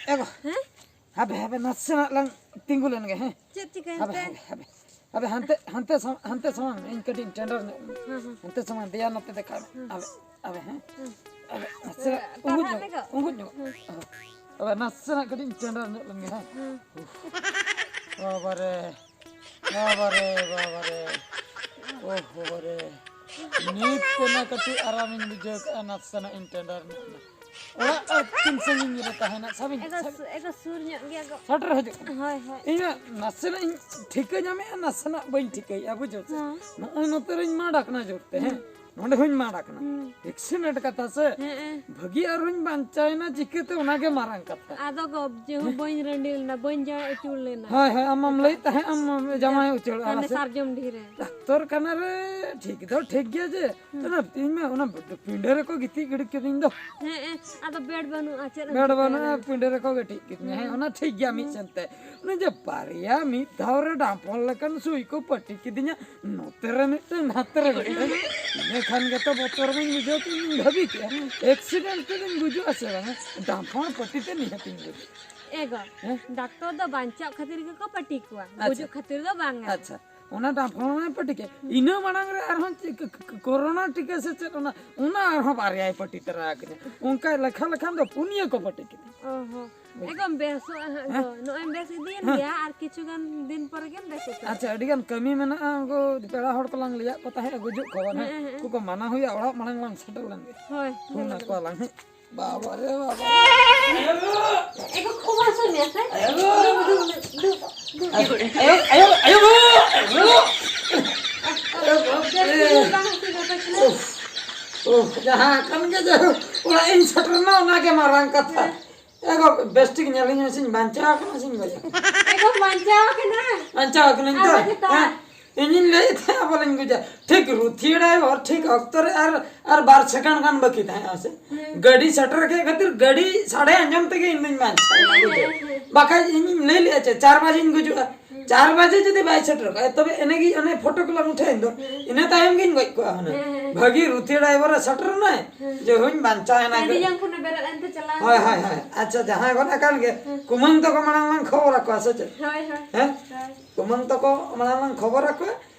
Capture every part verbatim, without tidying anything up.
ᱮ ᱜᱚ᱾ ᱦᱮᱸ? ᱦᱟᱯᱮ, ᱦᱟᱯᱮ, ᱱᱟᱥᱮᱱᱟᱜ ᱞᱟᱝ ᱛᱤᱸᱜᱩ ᱞᱮᱱ ᱜᱮ, ᱦᱮᱸ? ᱪᱮᱫ ᱪᱤᱠᱟᱹᱭᱮᱱ ᱦᱟᱯᱮ, ᱛᱮ? ᱦᱟᱯᱮ, ᱦᱟᱯᱮ᱾ ᱟᱯᱮ ᱦᱟᱱᱛᱮ, ᱦᱟᱱᱛᱮ ᱥᱟᱢ-, ᱦᱟᱱᱛᱮ ᱥᱟᱢᱟᱝ, ᱤᱧ ᱠᱟᱹᱴᱤᱡ ᱤᱧ ᱴᱮᱸᱰᱟᱨ ᱧᱚᱜ ᱞᱮᱱᱟ᱾ ᱦᱮᱸ, ᱦᱮᱸ᱾ ᱦᱟᱱᱛᱮ ᱥᱟᱢᱟᱝ, ᱫᱮᱭᱟ ᱱᱚᱛᱮ ᱫᱮᱠᱷᱟᱣ ᱢᱮ᱾ ᱦᱮᱸ᱾ ᱟᱵᱮ, ᱦᱮᱸ? ᱦᱮᱸ᱾ ᱟᱵᱮ, ᱱᱟᱥᱮᱱᱟᱜ ᱯᱟᱲᱦᱟᱜ ᱩᱸᱜᱩᱡ ᱧᱚᱜ, ᱢᱮ ᱜᱚ᱾ ᱩᱸᱜᱩᱡ ᱧᱚᱜ᱾ ᱦᱮᱸ᱾ ᱟᱵᱮ, ᱱᱟᱥᱮᱱᱟᱜ ᱠᱟᱹᱴᱤᱡ ᱤᱧ ᱴᱮᱸᱰᱟᱨ ᱧᱚᱜ ᱞᱮᱱ ᱜᱮ, ᱦᱮᱸ? ᱦᱮᱸ᱾ ᱩᱯᱷ᱾ ᱵᱟᱵᱟᱨᱮ, ᱵᱟᱵᱟᱨᱮ, ᱵᱟᱵᱟᱨᱮ᱾ ᱳᱦ, ᱵᱟᱵᱟᱨᱮ᱾ ᱱᱤᱛ ᱛᱮ ᱱᱟ ᱠᱟᱹᱴᱤᱡ ᱟᱨᱟᱢᱤᱧ ᱵᱩᱡᱷᱟᱹᱣ ᱠᱟᱜᱼᱟ, ᱱᱟᱥᱮᱱᱟᱜ ᱤᱧ ᱴᱮᱸᱰᱟᱨ ᱧᱚᱜ ᱮᱱᱟ᱾ ᱚᱲᱟᱜ ᱟᱨ ᱛᱤᱱ ᱥᱟᱺᱜᱤᱧ ᱨᱮ ᱛᱟᱦᱮᱱᱟ? ᱥᱟᱵᱤᱱ, ᱮᱜᱚ ᱥᱟᱵᱤᱱ᱾ ᱥᱩ-, ᱮᱜᱚ ᱥᱩᱨ ᱧᱚᱜ ᱜᱮᱭᱟ ᱜᱚ᱾ ᱥᱮᱴᱮᱨ ᱦᱤᱡᱩᱜ ᱠᱟᱱᱟ᱾ ᱦᱳᱭ, ᱦᱳᱭ᱾ ᱤᱧᱟᱹᱜ ᱱᱟᱥᱮᱱᱟᱜ ᱤᱧ ᱴᱷᱤᱠᱟᱹ ᱧᱟᱢᱮᱫᱼᱟ, ᱱᱟᱥᱮᱱᱟᱜ ᱵᱟᱹᱧ ᱴᱷᱤᱠᱟᱹᱭᱮᱫᱼᱟ, ᱵᱩᱡᱷᱟᱹᱣ ᱥᱮ? ᱦᱮᱸ᱾ ᱱᱚᱜᱼᱚᱭ ᱱᱚᱛᱮ ᱨᱤᱧ ᱢᱟᱰ ᱟᱠᱟᱱᱟ ᱡᱳᱨᱛᱮ, ᱦᱮᱸ᱾ ᱦᱩᱸ᱾ ᱱᱚᱸᱰᱮ ᱦᱚᱸᱧ ᱢᱟᱰ ᱟᱠᱟᱱᱟ᱾ ᱦᱩᱸ᱾ ᱮᱠᱥᱤᱰᱮᱱᱴ ᱠᱟᱛᱷᱟ ᱥᱮ, ᱦᱮᱸ, ᱦᱮᱸ᱾ ᱵᱷᱟᱹᱜᱤ ᱟᱨᱦᱚᱸᱧ ᱵᱟᱧᱪᱟᱣᱮᱱᱟ, ᱪᱤᱠᱟᱹᱛᱮ ᱚᱱᱟᱜᱮ ᱢᱟᱨᱟᱝ ᱠᱟᱛᱷᱟ᱾ ᱟᱫᱚ ᱜᱚ, ᱡᱮᱦᱩ ᱵᱟᱹᱧ ᱨᱟᱺᱰᱤ ᱞᱮᱱᱟ, ᱵᱟᱹᱧ ᱡᱟᱶᱟᱭ ᱟᱹᱪᱩᱨ ᱞᱮᱱᱟ᱾ ᱦᱳᱭ, ᱦᱳᱭ, ᱟᱢ ᱢᱟᱢ ᱞᱟᱹᱭᱮᱫ ᱛᱟᱦᱮᱸᱫ, ᱟᱢ ᱢᱟᱢ ᱡᱟᱶᱟᱭ ᱩᱪᱟᱹᱲᱚᱜᱼᱟ, ᱦᱟᱱᱮ ᱥᱮ? ᱥᱟᱨᱡᱚᱢ ᱰᱷᱤᱨᱮ᱾ ᱰᱟᱠᱛᱚᱨ ᱠᱷᱟᱱᱟ ᱨᱮ ᱴᱷᱤᱠ ᱫᱚ ᱴᱷᱤᱠ ᱜᱮᱭᱟ ᱡᱮ, ᱦᱩᱸ᱾ ᱚᱱᱟ ᱤᱧ ᱢᱟ ᱚᱱᱟ ᱯᱤᱸᱰᱟᱹ ᱨᱮᱠᱚ ᱜᱤᱛᱤᱡ ᱜᱤᱰᱤ ᱠᱤᱫᱤᱧ ᱫᱚ᱾ ᱦᱮᱸ, ᱮ, ᱟᱫᱚ ᱵᱮᱰ ᱵᱟᱹᱱᱩᱜᱼᱟ, ᱪᱮᱫ ᱮᱢ ᱵᱮᱰ ᱪᱤᱠᱟᱹᱭᱟ? ᱵᱟᱹᱱᱩᱜᱼᱟ, ᱯᱤᱸᱰᱟᱹ ᱨᱮᱠᱚ ᱜᱤᱛᱤᱡ ᱠᱤᱫᱤᱧᱟ᱾ ᱦᱮᱸ, ᱦᱩᱸ᱾ ᱚᱱᱟ ᱴᱷᱤᱠ ᱜᱮᱭᱟ ᱢᱤᱫ ᱦᱩᱸ᱾ ᱥᱮᱱ ᱛᱮ᱾ ᱚᱱᱮ ᱡᱮ ᱵᱟᱨᱭᱟ ᱢᱤᱫ ᱫᱷᱟᱣ ᱨᱮ ᱰᱟᱢᱯᱚᱞ ᱞᱮᱠᱟᱱ ᱥᱩᱭ ᱠᱚ ᱯᱟᱹᱴᱤ ᱠᱤᱫᱤᱧᱟ, ᱱᱚᱛᱮ ᱨᱮ ᱢᱤᱫᱴᱟᱝ, ᱱᱟᱛᱮ ᱨᱮ ᱢᱤᱫᱴᱟᱝ᱾ ᱤᱱᱟᱹ ᱠᱷᱟᱱ ᱜᱮᱛᱚ ᱵᱚᱛᱚᱨ ᱢᱟᱧ ᱵᱩᱡᱷᱟᱹᱣ ᱠᱮᱫ, ᱤᱧ ᱵᱷᱟᱹᱵᱤ ᱠᱮᱫᱼᱟ, ᱮᱠᱥᱤᱰᱮᱱᱴ ᱛᱮᱫᱚᱧ ᱜᱩᱡᱩᱜᱼᱟ ᱥᱮ ᱵᱟᱝᱟ? ᱰᱟᱢᱯᱚᱞ ᱯᱟᱹᱴᱤ ᱛᱮ ᱱᱤᱦᱟᱹᱛᱤᱧ ᱜᱩᱡᱩᱜᱼᱟ᱾ ᱮ ᱜᱚ, ᱦᱮᱸ? ᱰᱟᱠᱛᱚᱨ ᱫᱚ ᱵᱟᱧᱪᱟᱜ ᱠᱷᱟᱹᱛᱤᱨ ᱜᱮᱠᱚ ᱯᱟᱹᱴᱤ ᱠᱚᱣᱟ, ᱟᱪᱪᱷᱟ᱾ ᱜᱩᱡᱩᱜ ᱠᱷᱟᱹᱛᱤᱨ ᱫᱚ ᱵᱟᱝᱟ᱾ ᱟᱪᱪᱷᱟ, ᱚᱱᱟ ᱰᱟᱢᱯᱚᱞ ᱢᱟᱭ ᱯᱟᱹᱴᱤ ᱠᱮᱫ᱾ ᱦᱩᱸ᱾ ᱤᱱᱟᱹ ᱢᱟᱲᱟᱝ ᱨᱮ ᱟᱨᱦᱚᱸ ᱪᱮᱫ ᱠᱚ-, ᱠᱚ-, ᱠᱚᱨᱳᱱᱟ ᱴᱤᱠᱟᱹ ᱥᱮ ᱪᱮᱫ, ᱚᱱᱟ, ᱚᱱᱟ ᱟᱨᱦᱚᱸ ᱵᱟᱨᱭᱟᱭ ᱯᱟᱹᱴᱤ ᱛᱟᱨᱟ ᱟᱠᱟᱫᱟ᱾ ᱚᱱᱠᱟ ᱞᱮᱠᱷᱟ ᱞᱮᱠᱷᱟᱱ ᱫᱚ ᱯᱩᱱᱭᱟᱹ ᱠᱚ ᱯᱟᱹᱴᱤ ᱠᱮᱫᱟ᱾ ᱚ ᱦᱚᱸ᱾ ᱵᱩᱡᱽ᱾ ᱮ ᱜᱚ, ᱵᱮᱥᱚᱜᱼᱟ ᱦᱟᱸᱜ ᱦᱮᱸ? ᱜᱚ᱾ ᱱᱚᱜᱼᱚᱭ ᱮᱢ ᱵᱮᱥ ᱤᱫᱤᱭᱮᱱ ᱦᱮᱸ᱾ ᱜᱮᱭᱟ, ᱟᱨ ᱠᱤᱪᱷᱩ ᱜᱟᱱ ᱫᱤᱱ ᱯᱚᱨᱮ ᱜᱮᱢ ᱵᱮᱥ ᱩᱛᱟᱹᱨᱚᱜᱼᱟ᱾ ᱟᱪᱪᱷᱟ, ᱟᱹᱰᱤ ᱜᱟᱱ ᱠᱟᱹᱢᱤ ᱢᱮᱱᱟᱜᱼᱟ, ᱩᱱᱠᱩ ᱯᱮᱲᱟ ᱦᱚᱲ ᱠᱚᱞᱟᱝ ᱞᱟᱹᱭᱟᱫ ᱠᱚ ᱛᱟᱦᱮᱸᱫ, ᱜᱩᱡᱩᱜ ᱠᱚ ᱦᱟᱸᱜ᱾ ᱦᱮᱸ, ᱦᱮᱸ᱾ ᱩᱱᱠᱩ ᱠᱚ ᱢᱟᱱᱟ ᱦᱩᱭᱩᱜᱼᱟ, ᱚᱲᱟᱜ ᱢᱟᱲᱟᱝ ᱞᱟᱝ ᱥᱮᱴᱮᱨ ᱞᱮᱱ ᱜᱮ᱾ ᱦᱳᱭ, ᱯᱷᱳᱱ ᱦᱮᱸ᱾ ᱟᱠᱚᱣᱟᱞᱟᱝ ᱦᱮᱸ᱾ ᱵᱟᱵᱟ ᱨᱮ ᱵᱟᱵᱟ᱾ ᱮ ᱜᱚ, ᱠᱷᱩᱵ ᱦᱟᱹᱥᱩᱭᱮᱫ ᱢᱮᱭᱟ ᱥᱮ? ᱟᱭᱳ᱾ ᱫᱩ, ᱫᱩ, ᱫᱩ, ᱫᱩ, ᱫᱩ᱾ ᱟᱭᱳ, ᱟᱭᱳ, ᱟᱭᱳ, ᱟᱭᱳ᱾ ᱟᱭᱳ, ᱵᱟᱯ ᱨᱮ᱾ ᱵᱮᱥ ᱜᱮ ᱵᱟᱝ ᱦᱟᱹᱥᱩ ᱠᱟᱱᱟ ᱯᱟᱪᱷᱮ? ᱩᱯᱷ, ᱩᱯᱷ, ᱡᱟᱦᱟᱸ ᱠᱟᱱ ᱜᱮ ᱡᱟᱭᱦᱳᱠ, ᱚᱲᱟᱜ ᱤᱧ ᱥᱮᱴᱮᱨ ᱮᱱᱟ, ᱚᱱᱟ ᱜᱮ ᱢᱟᱨᱟᱝ ᱠᱟᱛᱷᱟ᱾ ᱦᱮᱸ᱾ ᱮ ᱜᱚ, ᱵᱮᱥ ᱴᱷᱤᱠ ᱧᱮᱞᱤᱧ ᱢᱮᱥᱮᱧ ᱵᱟᱧᱪᱟᱣ ᱠᱟᱱᱟ ᱥᱮᱧ ᱜᱚᱡ ᱟᱠᱟᱱᱟ? ᱮ ᱜᱚ, ᱵᱟᱧᱪᱟᱣ ᱠᱟᱱᱟ᱾ ᱵᱟᱧᱪᱟᱣ ᱠᱟᱹᱱᱟᱹᱧ ᱛᱚ? ᱟᱨ ᱪᱮᱫᱟᱜ? ᱦᱮᱸ? ᱤᱧᱤᱧ ᱞᱟᱹᱭᱮᱫ ᱛᱟᱦᱮᱸᱫ ᱵᱚᱞᱮᱧ ᱜᱚᱡᱟ᱾ ᱴᱷᱤᱠ ᱨᱩᱛᱷᱤᱭᱟᱹᱲᱟᱭ ᱦᱚᱨ ᱴᱷᱤᱠ ᱚᱠᱛᱚ ᱨᱮ ᱟᱨ, ᱟᱨ ᱵᱟᱨ ᱥᱮᱠᱮᱱᱰ ᱜᱟᱱ ᱵᱟᱹᱠᱤ ᱛᱟᱦᱮᱸᱜᱼᱟ ᱥᱮ᱾ ᱦᱩᱸ᱾ ᱜᱟᱹᱰᱤ ᱥᱮᱴᱮᱨ ᱠᱮᱫ ᱠᱷᱟᱹᱛᱤᱨ ᱜᱟᱹᱰᱤ ᱥᱟᱰᱮ ᱟᱸᱡᱚᱢ ᱛᱮᱜᱮ ᱤᱧ ᱫᱩᱧ ᱵᱟᱧᱪᱟᱣ ᱮᱱᱟ, ᱦᱮᱸ, ᱵᱩᱡᱷᱟᱹᱣ᱾ ᱦᱮᱸ, ᱦᱮᱸ᱾ ᱵᱟᱠᱷᱟᱡ ᱤᱧᱤᱧ ᱞᱟᱹᱭ ᱞᱮᱜᱼᱟ ᱪᱮ, ᱪᱟᱨ ᱵᱟᱡᱮᱧ ᱜᱩᱡᱩᱜᱼᱟ᱾ ᱦᱩᱸ᱾ ᱪᱟᱨ ᱵᱟᱡᱮ ᱡᱩᱫᱤ ᱵᱟᱭ ᱥᱮᱴᱮᱨ ᱠᱚᱜᱼᱟ, ᱛᱚᱵᱮ ᱮᱱᱮᱜᱮ ᱚᱱᱮ ᱯᱷᱳᱴᱳ ᱠᱚᱞᱟᱝ ᱩᱴᱷᱟᱹᱣ ᱮᱱ ᱫᱚ, ᱤᱱᱟᱹ ᱛᱟᱭᱚᱢ ᱜᱤᱧ ᱜᱚᱡ ᱠᱚᱜᱼᱟ ᱦᱩᱱᱟᱹᱝ᱾ ᱦᱮᱸ, ᱦᱮᱸ᱾ ᱵᱷᱟᱹᱜᱤ ᱨᱩᱛᱷᱤ ᱰᱨᱟᱭᱵᱷᱟᱨ ᱮ ᱥᱮᱴᱮᱨ ᱮᱱᱟᱭ, ᱦᱮᱸ᱾ ᱡᱮ ᱦᱩᱧ ᱵᱟᱧᱪᱟᱣ ᱮᱱᱟ᱾ ᱟᱹᱰᱤ ᱜᱮ᱾ ᱡᱟᱝ ᱠᱷᱚᱱᱮ ᱵᱮᱨᱮᱫ ᱮᱱᱛᱮ ᱪᱟᱞᱟᱣ ᱦᱳᱭ, ᱮᱱᱟ᱾ ᱦᱳᱭ, ᱦᱳᱭ᱾ ᱟᱪᱪᱷᱟ, ᱡᱟᱦᱟᱸ ᱜᱚᱫ ᱟᱠᱟᱱ ᱜᱮ, ᱦᱮᱸ᱾ ᱠᱩᱢᱟᱹᱝ ᱛᱟᱠᱚ ᱢᱟᱲᱟᱝ ᱞᱟᱝ ᱠᱷᱚᱵᱚᱨ ᱟᱠᱚᱣᱟ ᱥᱮ ᱪᱮᱫ? ᱦᱳᱭ, ᱦᱳᱭ, ᱦᱮᱸ? ᱦᱳᱭ᱾ ᱠᱩᱢᱟᱹᱝ ᱛᱟᱠᱚ ᱢᱟᱲᱟᱝ ᱞᱟᱝ ᱠᱷᱚᱵᱚᱨ ᱟᱠᱚᱣᱟ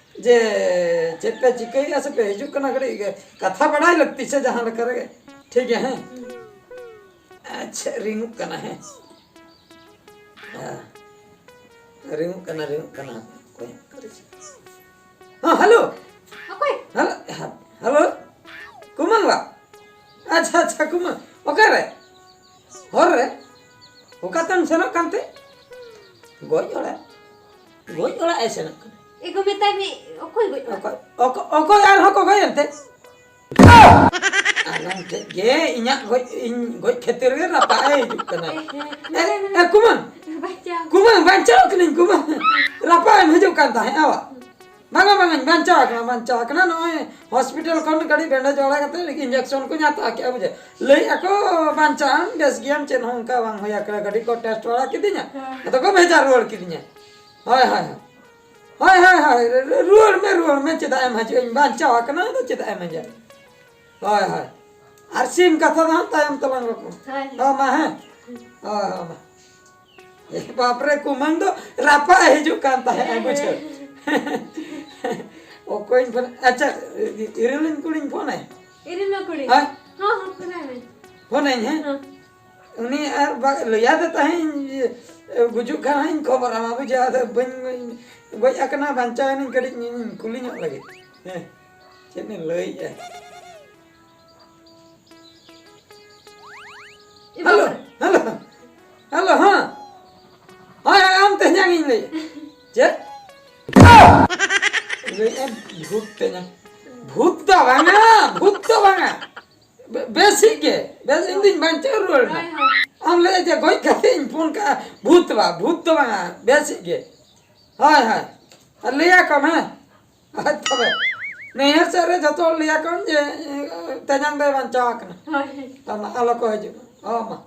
ᱡᱮ ᱪᱮᱫ ᱯᱮ ᱪᱤᱠᱟᱹᱭᱮᱫᱼᱟ ᱥᱮ ᱯᱮ ᱦᱤᱡᱩᱜ ᱠᱟᱱᱟ, ᱠᱟᱹᱴᱤᱡ ᱠᱟᱛᱷᱟ ᱵᱟᱲᱟᱭ ᱞᱟᱹᱠᱛᱤ ᱥᱮ ᱡᱟᱦᱟᱸ ᱞᱮᱠᱟ ᱨᱮᱜᱮ᱾ ᱴᱷᱤᱠ ᱜᱮᱭᱟ, ᱦᱮᱸ? ᱦᱩᱸ᱾ ᱟᱪᱪᱷᱟ, ᱨᱤᱝᱚᱜ ᱠᱟᱱᱟ, ᱦᱮᱸ᱾ ᱦᱮᱸ᱾ ᱨᱤᱝᱚᱜ ᱠᱟᱱᱟ, ᱨᱤᱝᱚᱜ ᱠᱟᱱᱟ᱾ ᱦᱮᱸ, ᱦᱮᱞᱳ᱾ ᱚᱠᱚᱭ? Hello, hello. ᱠᱩᱢᱟᱹᱝ ᱵᱟ? ᱟᱪᱪᱷᱟ, ᱟᱪᱪᱷᱟ, ᱠᱩᱢᱟᱹᱝ᱾ ᱚᱠᱟᱨᱮ? ᱦᱚᱨ ᱨᱮ? ᱚᱠᱟᱛᱮᱢ ᱥᱮᱱᱚᱜ ᱠᱟᱱᱛᱮ? ᱜᱚᱡ ᱚᱲᱟᱜ᱾ ᱜᱚᱡ ᱚᱲᱟᱜ ᱮ ᱥᱮᱱᱚᱜ ᱠᱟᱱᱟ᱾ ᱮᱜᱳ, ᱢᱮᱛᱟᱭ ᱢᱮ, ᱚᱠᱚᱭ ᱜᱚᱡ ᱚᱲᱟᱜ? ᱚᱠᱚᱭ, ᱚᱠᱚ-, ᱚᱠᱚᱭ ᱟᱨᱦᱚᱸ ᱠᱚ ᱜᱚᱡ ᱮᱱᱛᱮ? ᱟᱞᱚᱢ ᱴᱷᱮᱡ ᱜᱮ, ᱤᱧᱟᱜ ᱜᱚᱡ, ᱤᱧ ᱜᱚᱡ ᱠᱷᱟᱹᱛᱤᱨ ᱜᱮ ᱨᱟᱯᱟᱜ ᱮ ᱦᱤᱡᱩᱜ ᱠᱟᱱᱟ᱾ ᱮ, ᱦᱮᱸ, ᱮ, ᱢᱮᱱᱟᱭ, ᱢᱮᱱᱟᱭ᱾ ᱮ, ᱠᱩᱢᱟᱹᱝ, ᱵᱟᱧᱪᱟᱣ᱾ ᱠᱩᱢᱟᱹᱝ, ᱵᱟᱧᱪᱟᱣ ᱠᱟᱹᱱᱟᱹᱧ, ᱠᱩᱢᱟᱹᱝ᱾ ᱨᱟᱯᱟᱜ ᱮᱢ ᱦᱤᱡᱩᱜ ᱠᱟᱱ ᱛᱟᱦᱮᱸᱫ, ᱟᱣᱟ᱾ ᱵᱟᱝᱟ, ᱵᱟᱝᱟᱧ ᱵᱟᱧᱪᱟᱣ ᱟᱠᱟᱱᱟ, ᱵᱟᱧᱪᱟᱣ ᱟᱠᱟᱱᱟ᱾ ᱱᱚᱜᱼᱚᱭ ᱦᱚᱥᱯᱤᱴᱟᱞ ᱠᱷᱚᱱ ᱠᱟᱹᱴᱤᱡ ᱵᱮᱱᱰᱮᱡ ᱵᱟᱲᱟ ᱠᱟᱛᱮ injection ᱠᱚᱧ ᱦᱟᱛᱟᱣ ᱠᱮᱜᱼᱟ, ᱵᱩᱡᱷᱟᱹᱣ᱾ ᱞᱟᱹᱭᱮᱫᱼᱟ ᱠᱚ, "ᱵᱟᱧᱪᱟᱜ ᱟᱢ, ᱵᱮᱥ ᱜᱮᱭᱟᱢ, ᱪᱮᱫ ᱦᱚᱸ ᱚᱱᱠᱟ ᱵᱟᱝ ᱦᱩᱭ ᱟᱠᱟᱱᱟ᱾" ᱠᱟᱹᱴᱤᱡ ᱠᱚ test ᱵᱟᱲᱟ ᱠᱤᱫᱤᱧᱟ, ᱦᱮᱸ᱾ ᱟᱫᱚ ᱠᱚ ᱵᱷᱮᱡᱟ ᱨᱩᱣᱟᱹᱲ ᱠᱤᱫᱤᱧᱟ᱾ ᱦᱳᱭ, ᱦᱳᱭ, ᱦᱳᱭ᱾ ᱦᱳᱭ, ᱦᱳᱭ, ᱦᱳᱭ, ᱨᱩ-, ᱨᱩᱣᱟᱹᱲ ᱢᱮ, ᱨᱩᱣᱟᱹᱲ ᱢᱮ, ᱪᱮᱫᱟᱜ ᱮᱢ ᱦᱤᱡᱩᱜᱼᱟ? ᱤᱧ ᱵᱟᱧᱪᱟᱣ ᱟᱠᱟᱱᱟ, ᱟᱫᱚ ᱪᱮᱫᱟᱜ ᱮᱢ ᱦᱤᱡᱩᱜᱼᱟ? ᱦᱳᱭ, ᱦᱳᱭ᱾ ᱟᱨ ᱥᱤᱢ ᱠᱟᱛᱷᱟ ᱫᱚ ᱦᱟᱸᱜ ᱛᱟᱭᱚᱢ ᱛᱮᱞᱟᱝ ᱨᱚᱯᱚᱲ᱾ ᱦᱳᱭ, ᱦᱳᱭ᱾ ᱦᱳᱭ, ᱢᱟ, ᱦᱮᱸ? ᱦᱳᱭ, ᱦᱳᱭ, ᱢᱟ᱾ ᱮ ᱵᱟᱯ ᱨᱮ, ᱠᱩᱢᱟᱹᱝ ᱫᱚ ᱨᱟᱯᱟᱜ ᱮ ᱦᱤᱡᱩᱜ ᱠᱟᱱ ᱛᱟᱦᱮᱸᱫ, ᱦᱮᱸ, ᱵᱩᱡᱷᱟᱹᱣ᱾ ᱦᱮᱸ᱾ ᱚᱠᱚᱭᱤᱧ ᱯᱷᱳᱱ, ᱟᱪᱪᱷᱟ, ᱤᱨᱤᱞᱤᱧ ᱠᱩᱲᱤᱧ ᱯᱷᱳᱱᱟᱭ? ᱤᱨᱤᱞ ᱢᱟ ᱠᱩᱲᱤ᱾ ᱦᱮᱸ? ᱦᱚᱸ, ᱦᱚᱸ, ᱯᱷᱳᱱᱟᱭ ᱢᱮ᱾ ᱯᱷᱳᱱᱟᱹᱧ, ᱦᱮᱸ? ᱦᱚᱸ᱾ ᱩᱱᱤ ᱟᱨ ᱵᱟ-, ᱞᱟᱹᱭᱟᱫᱮ ᱛᱟᱦᱮᱸᱫ ᱤᱧ, ᱤᱭᱟᱹ, ᱜᱩᱡᱩᱜ ᱠᱷᱟᱱ ᱦᱟᱸᱜ ᱤᱧ ᱠᱷᱚᱵᱚᱨᱟᱢᱟ, ᱵᱩᱡᱷᱟᱹᱣ᱾ ᱟᱫᱚ ᱵᱟᱹᱧ, ᱵᱟᱹᱧ ᱜᱚᱡ ᱟᱠᱟᱱᱟ, ᱵᱟᱧᱪᱟᱣ ᱮᱱᱟᱹᱧ, ᱠᱟᱹᱴᱤᱡ ᱤᱧ ᱠᱩᱞᱤ ᱧᱚᱜ ᱞᱟᱹᱜᱤᱫ᱾ ᱦᱮᱸ, ᱪᱮᱫ ᱮ ᱞᱟᱹᱭᱮᱫᱼᱟ? ᱮ ᱦᱮᱞᱳ, ᱵᱟᱵᱟ᱾ ᱦᱮᱞᱳ, ᱦᱮᱞᱳ, ᱦᱮᱸ᱾ ᱦᱳᱭ, ᱦᱳᱭ, ᱟᱢ ᱛᱮᱧᱟᱝ ᱤᱧ ᱞᱟᱹᱭᱮᱫ᱾ ᱪᱮᱫ? ᱞᱟᱹᱭᱮᱫᱼᱟ ᱵᱷᱩᱛ ᱛᱮᱧᱟᱝ᱾ ᱵᱷᱩᱛ ᱫᱚ ᱵᱟᱝᱟ, ᱵᱷᱩᱛ ᱫᱚ ᱵᱟᱝᱟ᱾ ᱵᱮ-, ᱵᱮᱥᱤᱡ ᱜᱮ, ᱵᱮᱥ, ᱤᱧ ᱫᱩᱧ ᱵᱟᱧᱪᱟᱣ ᱨᱩᱣᱟᱹᱲ ᱮᱱᱟ᱾ ᱦᱳᱭ, ᱦᱳᱭ᱾ ᱟᱢ ᱞᱟᱹᱭᱮᱫ ᱡᱮ ᱜᱚᱡ ᱠᱟᱛᱮ ᱤᱧ ᱯᱷᱳᱱ ᱠᱟᱜᱼᱟ, ᱵᱷᱩᱛ ᱵᱟ, ᱵᱷᱩᱛ ᱫᱚ ᱵᱟᱝᱟ, ᱵᱮᱥᱤᱡ ᱜᱮ᱾ ᱦᱳᱭ, ᱦᱳᱭ᱾ ᱟᱨ ᱞᱟᱹᱭ ᱟᱠᱚᱢ, ᱦᱮᱸ? ᱦᱳᱭ, ᱛᱚᱵᱮ᱾ ᱱᱟᱹᱭᱦᱟᱹᱨ ᱥᱮᱫ ᱨᱮ ᱡᱚᱛᱚ ᱦᱚᱲ ᱞᱟᱹᱭ ᱟᱠᱚᱢ ᱡᱮ, ᱮ, ᱛᱮᱧᱟᱝ ᱫᱚᱭ ᱵᱟᱧᱪᱟᱣ ᱟᱠᱟᱱᱟ᱾ ᱦᱳᱭ, ᱦᱳᱭ᱾ ᱛᱟᱦᱞᱮ ᱟᱞᱚ ᱠᱚ ᱦᱤᱡᱩᱜᱼᱟ᱾ ᱦᱳᱭ, ᱢᱟ᱾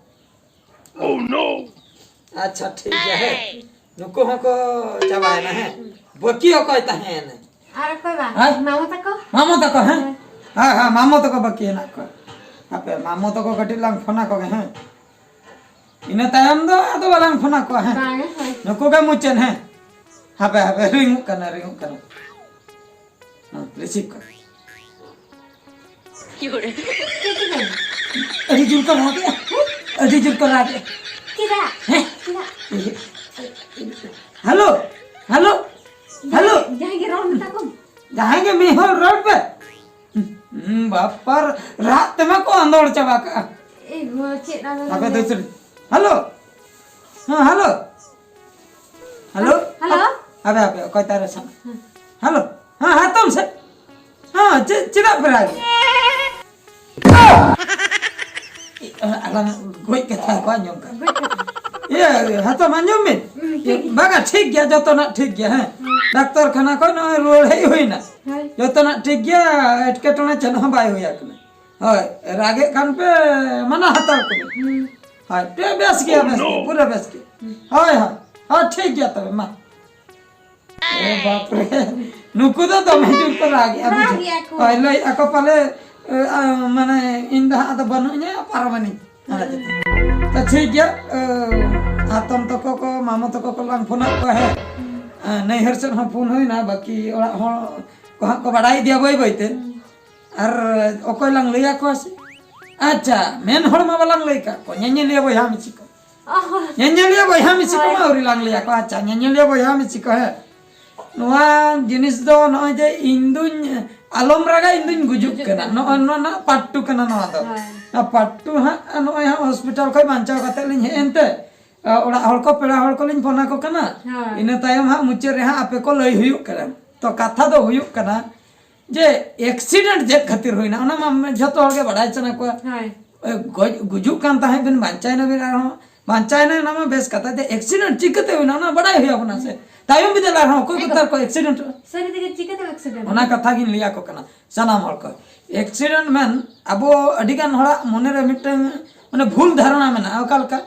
Oh, no! ᱟᱪᱪᱷᱟ, ᱴᱷᱤᱠ ᱜᱮᱭᱟ, ᱦᱮᱸ᱾ ᱱᱩᱠᱩ ᱦᱚᱸᱠᱚ ᱪᱟᱵᱟᱭᱮᱱᱟ, ᱦᱮᱸ? ᱵᱟᱹᱠᱤ ᱚᱠᱚᱭ ᱛᱟᱦᱮᱸᱭᱮᱱᱟ? ᱟᱨ ᱚᱠᱚᱭ ᱵᱟ? ᱦᱮᱸ? ᱢᱟᱢᱚ ᱛᱟᱠᱚ? ᱢᱟᱢᱚ ᱛᱟᱠᱚ, ᱦᱮᱸ? ᱦᱮᱸ᱾ ᱦᱮᱸ, ᱦᱮᱸ, ᱢᱟᱢᱚ ᱛᱟᱠᱚ ᱵᱟᱹᱠᱤ ᱦᱮᱱᱟᱜ ᱠᱚᱣᱟ᱾ ᱦᱟᱯᱮ, ᱢᱟᱢᱚ ᱛᱟᱠᱚ ᱠᱟᱹᱴᱤᱡ ᱞᱟᱝ ᱯᱷᱳᱱ ᱟᱠᱚ ᱜᱮ, ᱦᱮᱸ? ᱤᱱᱟᱹ ᱛᱟᱭᱚᱢ ᱫᱚ ᱟᱫᱚ ᱵᱟᱞᱟᱝ ᱯᱷᱳᱱ ᱟᱠᱚᱣᱟ, ᱦᱮᱸ? ᱵᱟᱝᱟ, ᱦᱳᱭ᱾ ᱱᱩᱠᱩ ᱜᱮ ᱢᱩᱪᱟᱹᱫ, ᱦᱮᱸ? ᱦᱟᱯᱮ, ᱦᱟᱯᱮ, ᱨᱤᱝᱚᱜ ᱠᱟᱱᱟ, ᱨᱤᱝᱚᱜ ᱠᱟᱱᱟ᱾ ᱦᱮᱸ, receive ᱠᱟᱜ᱾ ᱪᱮᱫ ᱪᱤᱠᱟᱹᱭᱮᱱᱟ? ᱟᱹᱰᱤ ᱡᱳᱨ ᱠᱚ ᱨᱟᱜᱮᱜᱼᱟ᱾ ᱟᱹᱰᱤ ᱡᱳᱨ ᱠᱚ ᱨᱟᱜᱮᱜᱼᱟ᱾ ᱪᱮᱫᱟᱜ? ᱦᱮᱸ? ᱪᱮᱫᱟᱜ? Hello, hello, hello. ᱡᱟᱦᱟᱸᱭ ᱜᱮ ᱨᱚᱲ ᱢᱮᱛᱟ ᱠᱚᱢ᱾ ᱡᱟᱦᱟᱸᱭ ᱜᱮ ᱢᱤᱫ ᱦᱚᱲ ᱨᱚᱲ ᱯᱮ᱾ ᱦᱩᱸ, ᱵᱟᱯᱟᱨ, ᱨᱟᱜ ᱛᱮᱢᱟ ᱠᱚ ᱟᱸᱫᱳᱲ ᱪᱟᱵᱟ ᱠᱟᱜᱼᱟ᱾ ᱮ ᱜᱳ, ᱪᱮᱫ ᱟᱫᱚ ᱟᱯᱮ ᱞᱟᱹᱭᱟ? ᱫᱚ ᱪᱮᱫ? ᱦᱮᱞᱳ᱾ ᱦᱮᱸ, ᱦᱮᱞᱳ᱾ ᱦᱮᱞᱳ? ᱦᱮᱞᱳ? ᱦᱟᱯᱮ, ᱦᱟᱯᱮ, ᱚᱠᱚᱭ ᱛᱟᱨᱮ ᱥᱟᱵ? ᱦᱮᱸ᱾ ᱦᱮᱞᱳ? ᱦᱮᱸ, ᱦᱟᱛᱚᱢ ᱥᱮ? ᱦᱮᱸ, ᱪᱮᱫ, ᱪᱮᱫᱟᱜ ᱯᱮ ᱨᱟᱜᱟ? ᱟᱞᱟᱝ ᱜᱚᱡ ᱠᱟᱛᱷᱟ ᱠᱚ ᱟᱸᱡᱚᱢ ᱠᱟᱜ᱾ ᱜᱚᱡ ᱠᱟᱛᱷᱟ᱾ ᱤᱭᱟᱹ, ᱦᱟᱛᱚᱢ ᱟᱸᱡᱚᱢ ᱢᱮ᱾ ᱦᱩᱸ, ᱴᱷᱤᱠ ᱜᱮᱭᱟ᱾ ᱵᱟᱝᱟ, ᱴᱷᱤᱠ ᱜᱮᱭᱟ, ᱡᱚᱛᱚᱱᱟᱜ ᱴᱷᱤᱠ ᱜᱮᱭᱟ, ᱦᱮᱸ᱾ ᱦᱩᱸ᱾ ᱰᱟᱠᱛᱚᱨ ᱠᱷᱟᱱᱟ ᱠᱷᱚᱱ ᱱᱚᱜᱼᱚᱭ ᱨᱩᱣᱟᱹᱲ ᱦᱮᱡ ᱦᱩᱭᱱᱟ᱾ ᱦᱳᱭ᱾ ᱡᱚᱛᱚᱱᱟᱜ ᱴᱷᱤᱠ ᱜᱮᱭᱟ, ᱮᱴᱠᱮᱴᱚᱬᱮ ᱪᱮᱫ ᱦᱚᱸ ᱵᱟᱭ ᱦᱩᱭ ᱟᱠᱟᱱᱟ᱾ ᱦᱳᱭ, ᱨᱟᱜᱮᱫ ᱠᱷᱟᱱ ᱯᱮ ᱢᱟᱱᱟ ᱦᱟᱛᱟᱲ ᱠᱚᱯᱮ᱾ ᱦᱩᱸ᱾ ᱦᱳᱭ, ᱯᱮ ᱵᱮᱥ ᱜᱮᱭᱟ, ᱵᱮᱥ ᱜᱮ, ᱯᱩᱨᱟᱹ ᱵᱮᱥ ᱜᱮ᱾ ᱦᱩᱸ᱾ ᱦᱳᱭ, ᱦᱳᱭ, ᱦᱳᱭ, ᱴᱷᱤᱠ ᱜᱮᱭᱟ ᱛᱚᱵᱮ, ᱢᱟ᱾ ᱮ ᱵᱟᱯ ᱨᱮ, ᱱᱩᱠᱩ ᱫᱚ ᱫᱚᱢᱮ ᱡᱳᱨ ᱠᱚ ᱨᱟᱜᱮᱜᱼᱟ, ᱨᱟᱜ ᱵᱩᱡᱷᱟᱹᱣ? ᱜᱮᱭᱟ ᱠᱚ᱾ ᱦᱳᱭ, ᱞᱟᱹᱭᱮᱜᱼᱟ ᱠᱚ ᱯᱟᱞᱮ, ᱮ, ᱟ, ᱢᱟᱱᱮ, ᱤᱧ ᱫᱚ ᱦᱟᱸᱜ ᱟᱫᱚ ᱵᱟᱹᱱᱩᱜ ᱤᱧᱟ, ᱯᱟᱨᱚᱢᱮᱱᱟᱹᱧ᱾ ᱦᱩᱸ᱾ ᱛᱚ ᱴᱷᱤᱠ ᱜᱮᱭᱟ, ᱮ, ᱦᱟᱛᱚᱢ ᱛᱟᱠᱚ ᱠᱚ, ᱢᱟᱢᱚ ᱛᱟᱠᱚ ᱠᱚ ᱞᱟᱝ ᱯᱷᱳᱱᱟᱫ ᱠᱚᱣᱟ, ᱦᱮᱸ᱾ ᱦᱩᱸ᱾ ᱮ, ᱱᱟᱹᱭᱦᱟᱹᱨ ᱥᱮᱫ ᱦᱚᱸ ᱯᱷᱳᱱ ᱦᱩᱭᱱᱟ, ᱵᱟᱹᱠᱤ ᱚᱲᱟᱜ ᱦᱚᱲ ᱠᱚ ᱦᱟᱸᱜ ᱠᱚ ᱵᱟᱲᱟᱭ ᱤᱫᱤᱭᱟ ᱵᱟᱹᱭ ᱵᱟᱹᱭ ᱛᱮ᱾ ᱦᱩᱸ᱾ ᱟᱨ ᱚᱠᱚᱭ ᱞᱟᱝ ᱞᱟᱹᱭ ᱟᱠᱚᱣᱟ ᱥᱮ? ᱟᱪᱪᱷᱟ, ᱢᱮᱱ ᱦᱚᱲ ᱢᱟ ᱵᱟᱞᱟᱝ ᱞᱟᱹᱭ ᱠᱟᱜ ᱠᱚᱣᱟ, ᱧᱮᱧᱮᱞᱤᱭᱟᱹ ᱵᱚᱭᱦᱟ ᱢᱤᱥᱤ ᱠᱚ᱾ ᱚ᱾ ᱧᱮᱧᱮᱞᱤᱭᱟᱹ ᱵᱚᱭᱦᱟ ᱢᱤᱥᱤ ᱠᱚ ᱦᱳᱭ᱾ ᱢᱟ ᱟᱹᱣᱨᱤ ᱞᱟᱝ ᱞᱟᱹᱭ ᱟᱠᱚᱣᱟ᱾ ᱟᱪᱪᱷᱟ, ᱧᱮᱧᱮᱞᱤᱭᱟᱹ ᱵᱚᱭᱦᱟ ᱢᱤᱥᱤ ᱠᱚ, ᱦᱮᱸ᱾ ᱱᱚᱣᱟ ᱡᱤᱱᱤᱥ ᱫᱚ ᱱᱚᱜᱼᱚᱭ ᱡᱮ ᱤᱧ ᱫᱩᱧ ᱟᱞᱚᱢ ᱨᱟᱜᱟ, ᱤᱧ ᱫᱩᱧ ᱜᱩᱡᱩᱜ ᱜᱩᱡᱩᱜ ᱠᱟᱱᱟ᱾ ᱠᱟᱱᱟ᱾ ᱱᱚᱜᱼᱚᱭ ᱱᱚᱣᱟ ᱨᱮᱱᱟᱜ part two ᱠᱟᱱᱟ ᱱᱚᱣᱟ ᱫᱚ᱾ ᱦᱳᱭ᱾ ᱱᱚᱣᱟ part two ᱦᱟᱸᱜ ᱱᱚᱜᱼᱚᱭ ᱦᱟᱸᱜ hospital ᱠᱷᱚᱱ ᱵᱟᱧᱪᱟᱣ ᱠᱟᱛᱮ ᱞᱤᱧ ᱦᱮᱡ ᱮᱱᱛᱮ, ᱚᱲᱟᱜ ᱦᱚᱲ ᱠᱚ, ᱯᱮᱲᱟ ᱦᱚᱲ ᱠᱚᱞᱤᱧ ᱯᱷᱳᱱ ᱟᱠᱚ ᱠᱟᱱᱟ᱾ ᱦᱳᱭ᱾ ᱤᱱᱟᱹ ᱛᱟᱭᱚᱢ ᱦᱟᱸᱜ ᱢᱩᱪᱟᱹᱫ ᱨᱮ ᱦᱟᱸᱜ ᱟᱯᱮ ᱠᱚ ᱞᱟᱹᱭ ᱦᱩᱭᱩᱜ ᱠᱟᱱᱟ᱾ ᱛᱚ ᱠᱟᱛᱷᱟ ᱫᱚ ᱦᱩᱭᱩᱜ ᱠᱟᱱᱟ, ᱡᱮ accident ᱪᱮᱫ ᱠᱷᱟᱹᱛᱤᱨ ᱦᱩᱭᱱᱟ, ᱚᱱᱟ ᱢᱟ ᱡᱷᱚᱛᱚ ᱦᱚᱲ ᱜᱮ ᱵᱟᱲᱟᱭ ᱥᱟᱱᱟ ᱠᱚᱣᱟ᱾ ᱦᱳᱭ᱾ ᱮ, ᱜᱚᱡ, ᱜᱩᱡᱩᱜ ᱠᱟᱱ ᱛᱟᱦᱮᱸᱫ ᱵᱤᱱ, ᱵᱟᱧᱪᱟᱣ ᱮᱱᱟ ᱵᱤᱱ ᱟᱨᱦᱚᱸ, ᱵᱟᱧᱪᱟᱣ ᱮᱱᱟ, ᱚᱱᱟ ᱢᱟ ᱵᱮᱥ ᱠᱟᱛᱷᱟ, ᱡᱮ accident ᱪᱤᱠᱟᱹᱛᱮ ᱦᱩᱭᱱᱟ, ᱚᱱᱟ ᱵᱟᱲᱟᱭ ᱦᱩᱭ ᱟᱵᱚᱱᱟ ᱥᱮ᱾ ᱛᱟᱭᱚᱢ ᱵᱤᱫᱟᱹᱞ ᱟᱨᱦᱚᱸ ᱚᱠᱚᱭ ᱠᱚ ᱮᱠᱫᱚᱢ᱾ ᱛᱟᱨ ᱠᱚ accident? ᱥᱟᱹᱨᱤ ᱛᱮᱜᱮ ᱪᱤᱠᱟᱹᱛᱮ accident? ᱚᱱᱟ ᱠᱟᱛᱷᱟ ᱜᱤᱧ ᱞᱟᱹᱭ ᱟᱠᱚ ᱠᱟᱱᱟ ᱥᱟᱱᱟᱢ ᱦᱚᱲ ᱠᱚ᱾ Accident ᱢᱮᱱ ᱟᱵᱚ ᱟᱹᱰᱤ ᱜᱟᱱ ᱦᱚᱲᱟᱜ ᱢᱚᱱᱮ ᱨᱮ ᱢᱤᱫᱴᱟᱝ ᱢᱟᱱᱮ ᱵᱷᱩᱞ ᱫᱷᱟᱨᱚᱱᱟ ᱢᱮᱱᱟᱜᱼᱟ᱾ ᱚᱠᱟ ᱞᱮᱠᱟ?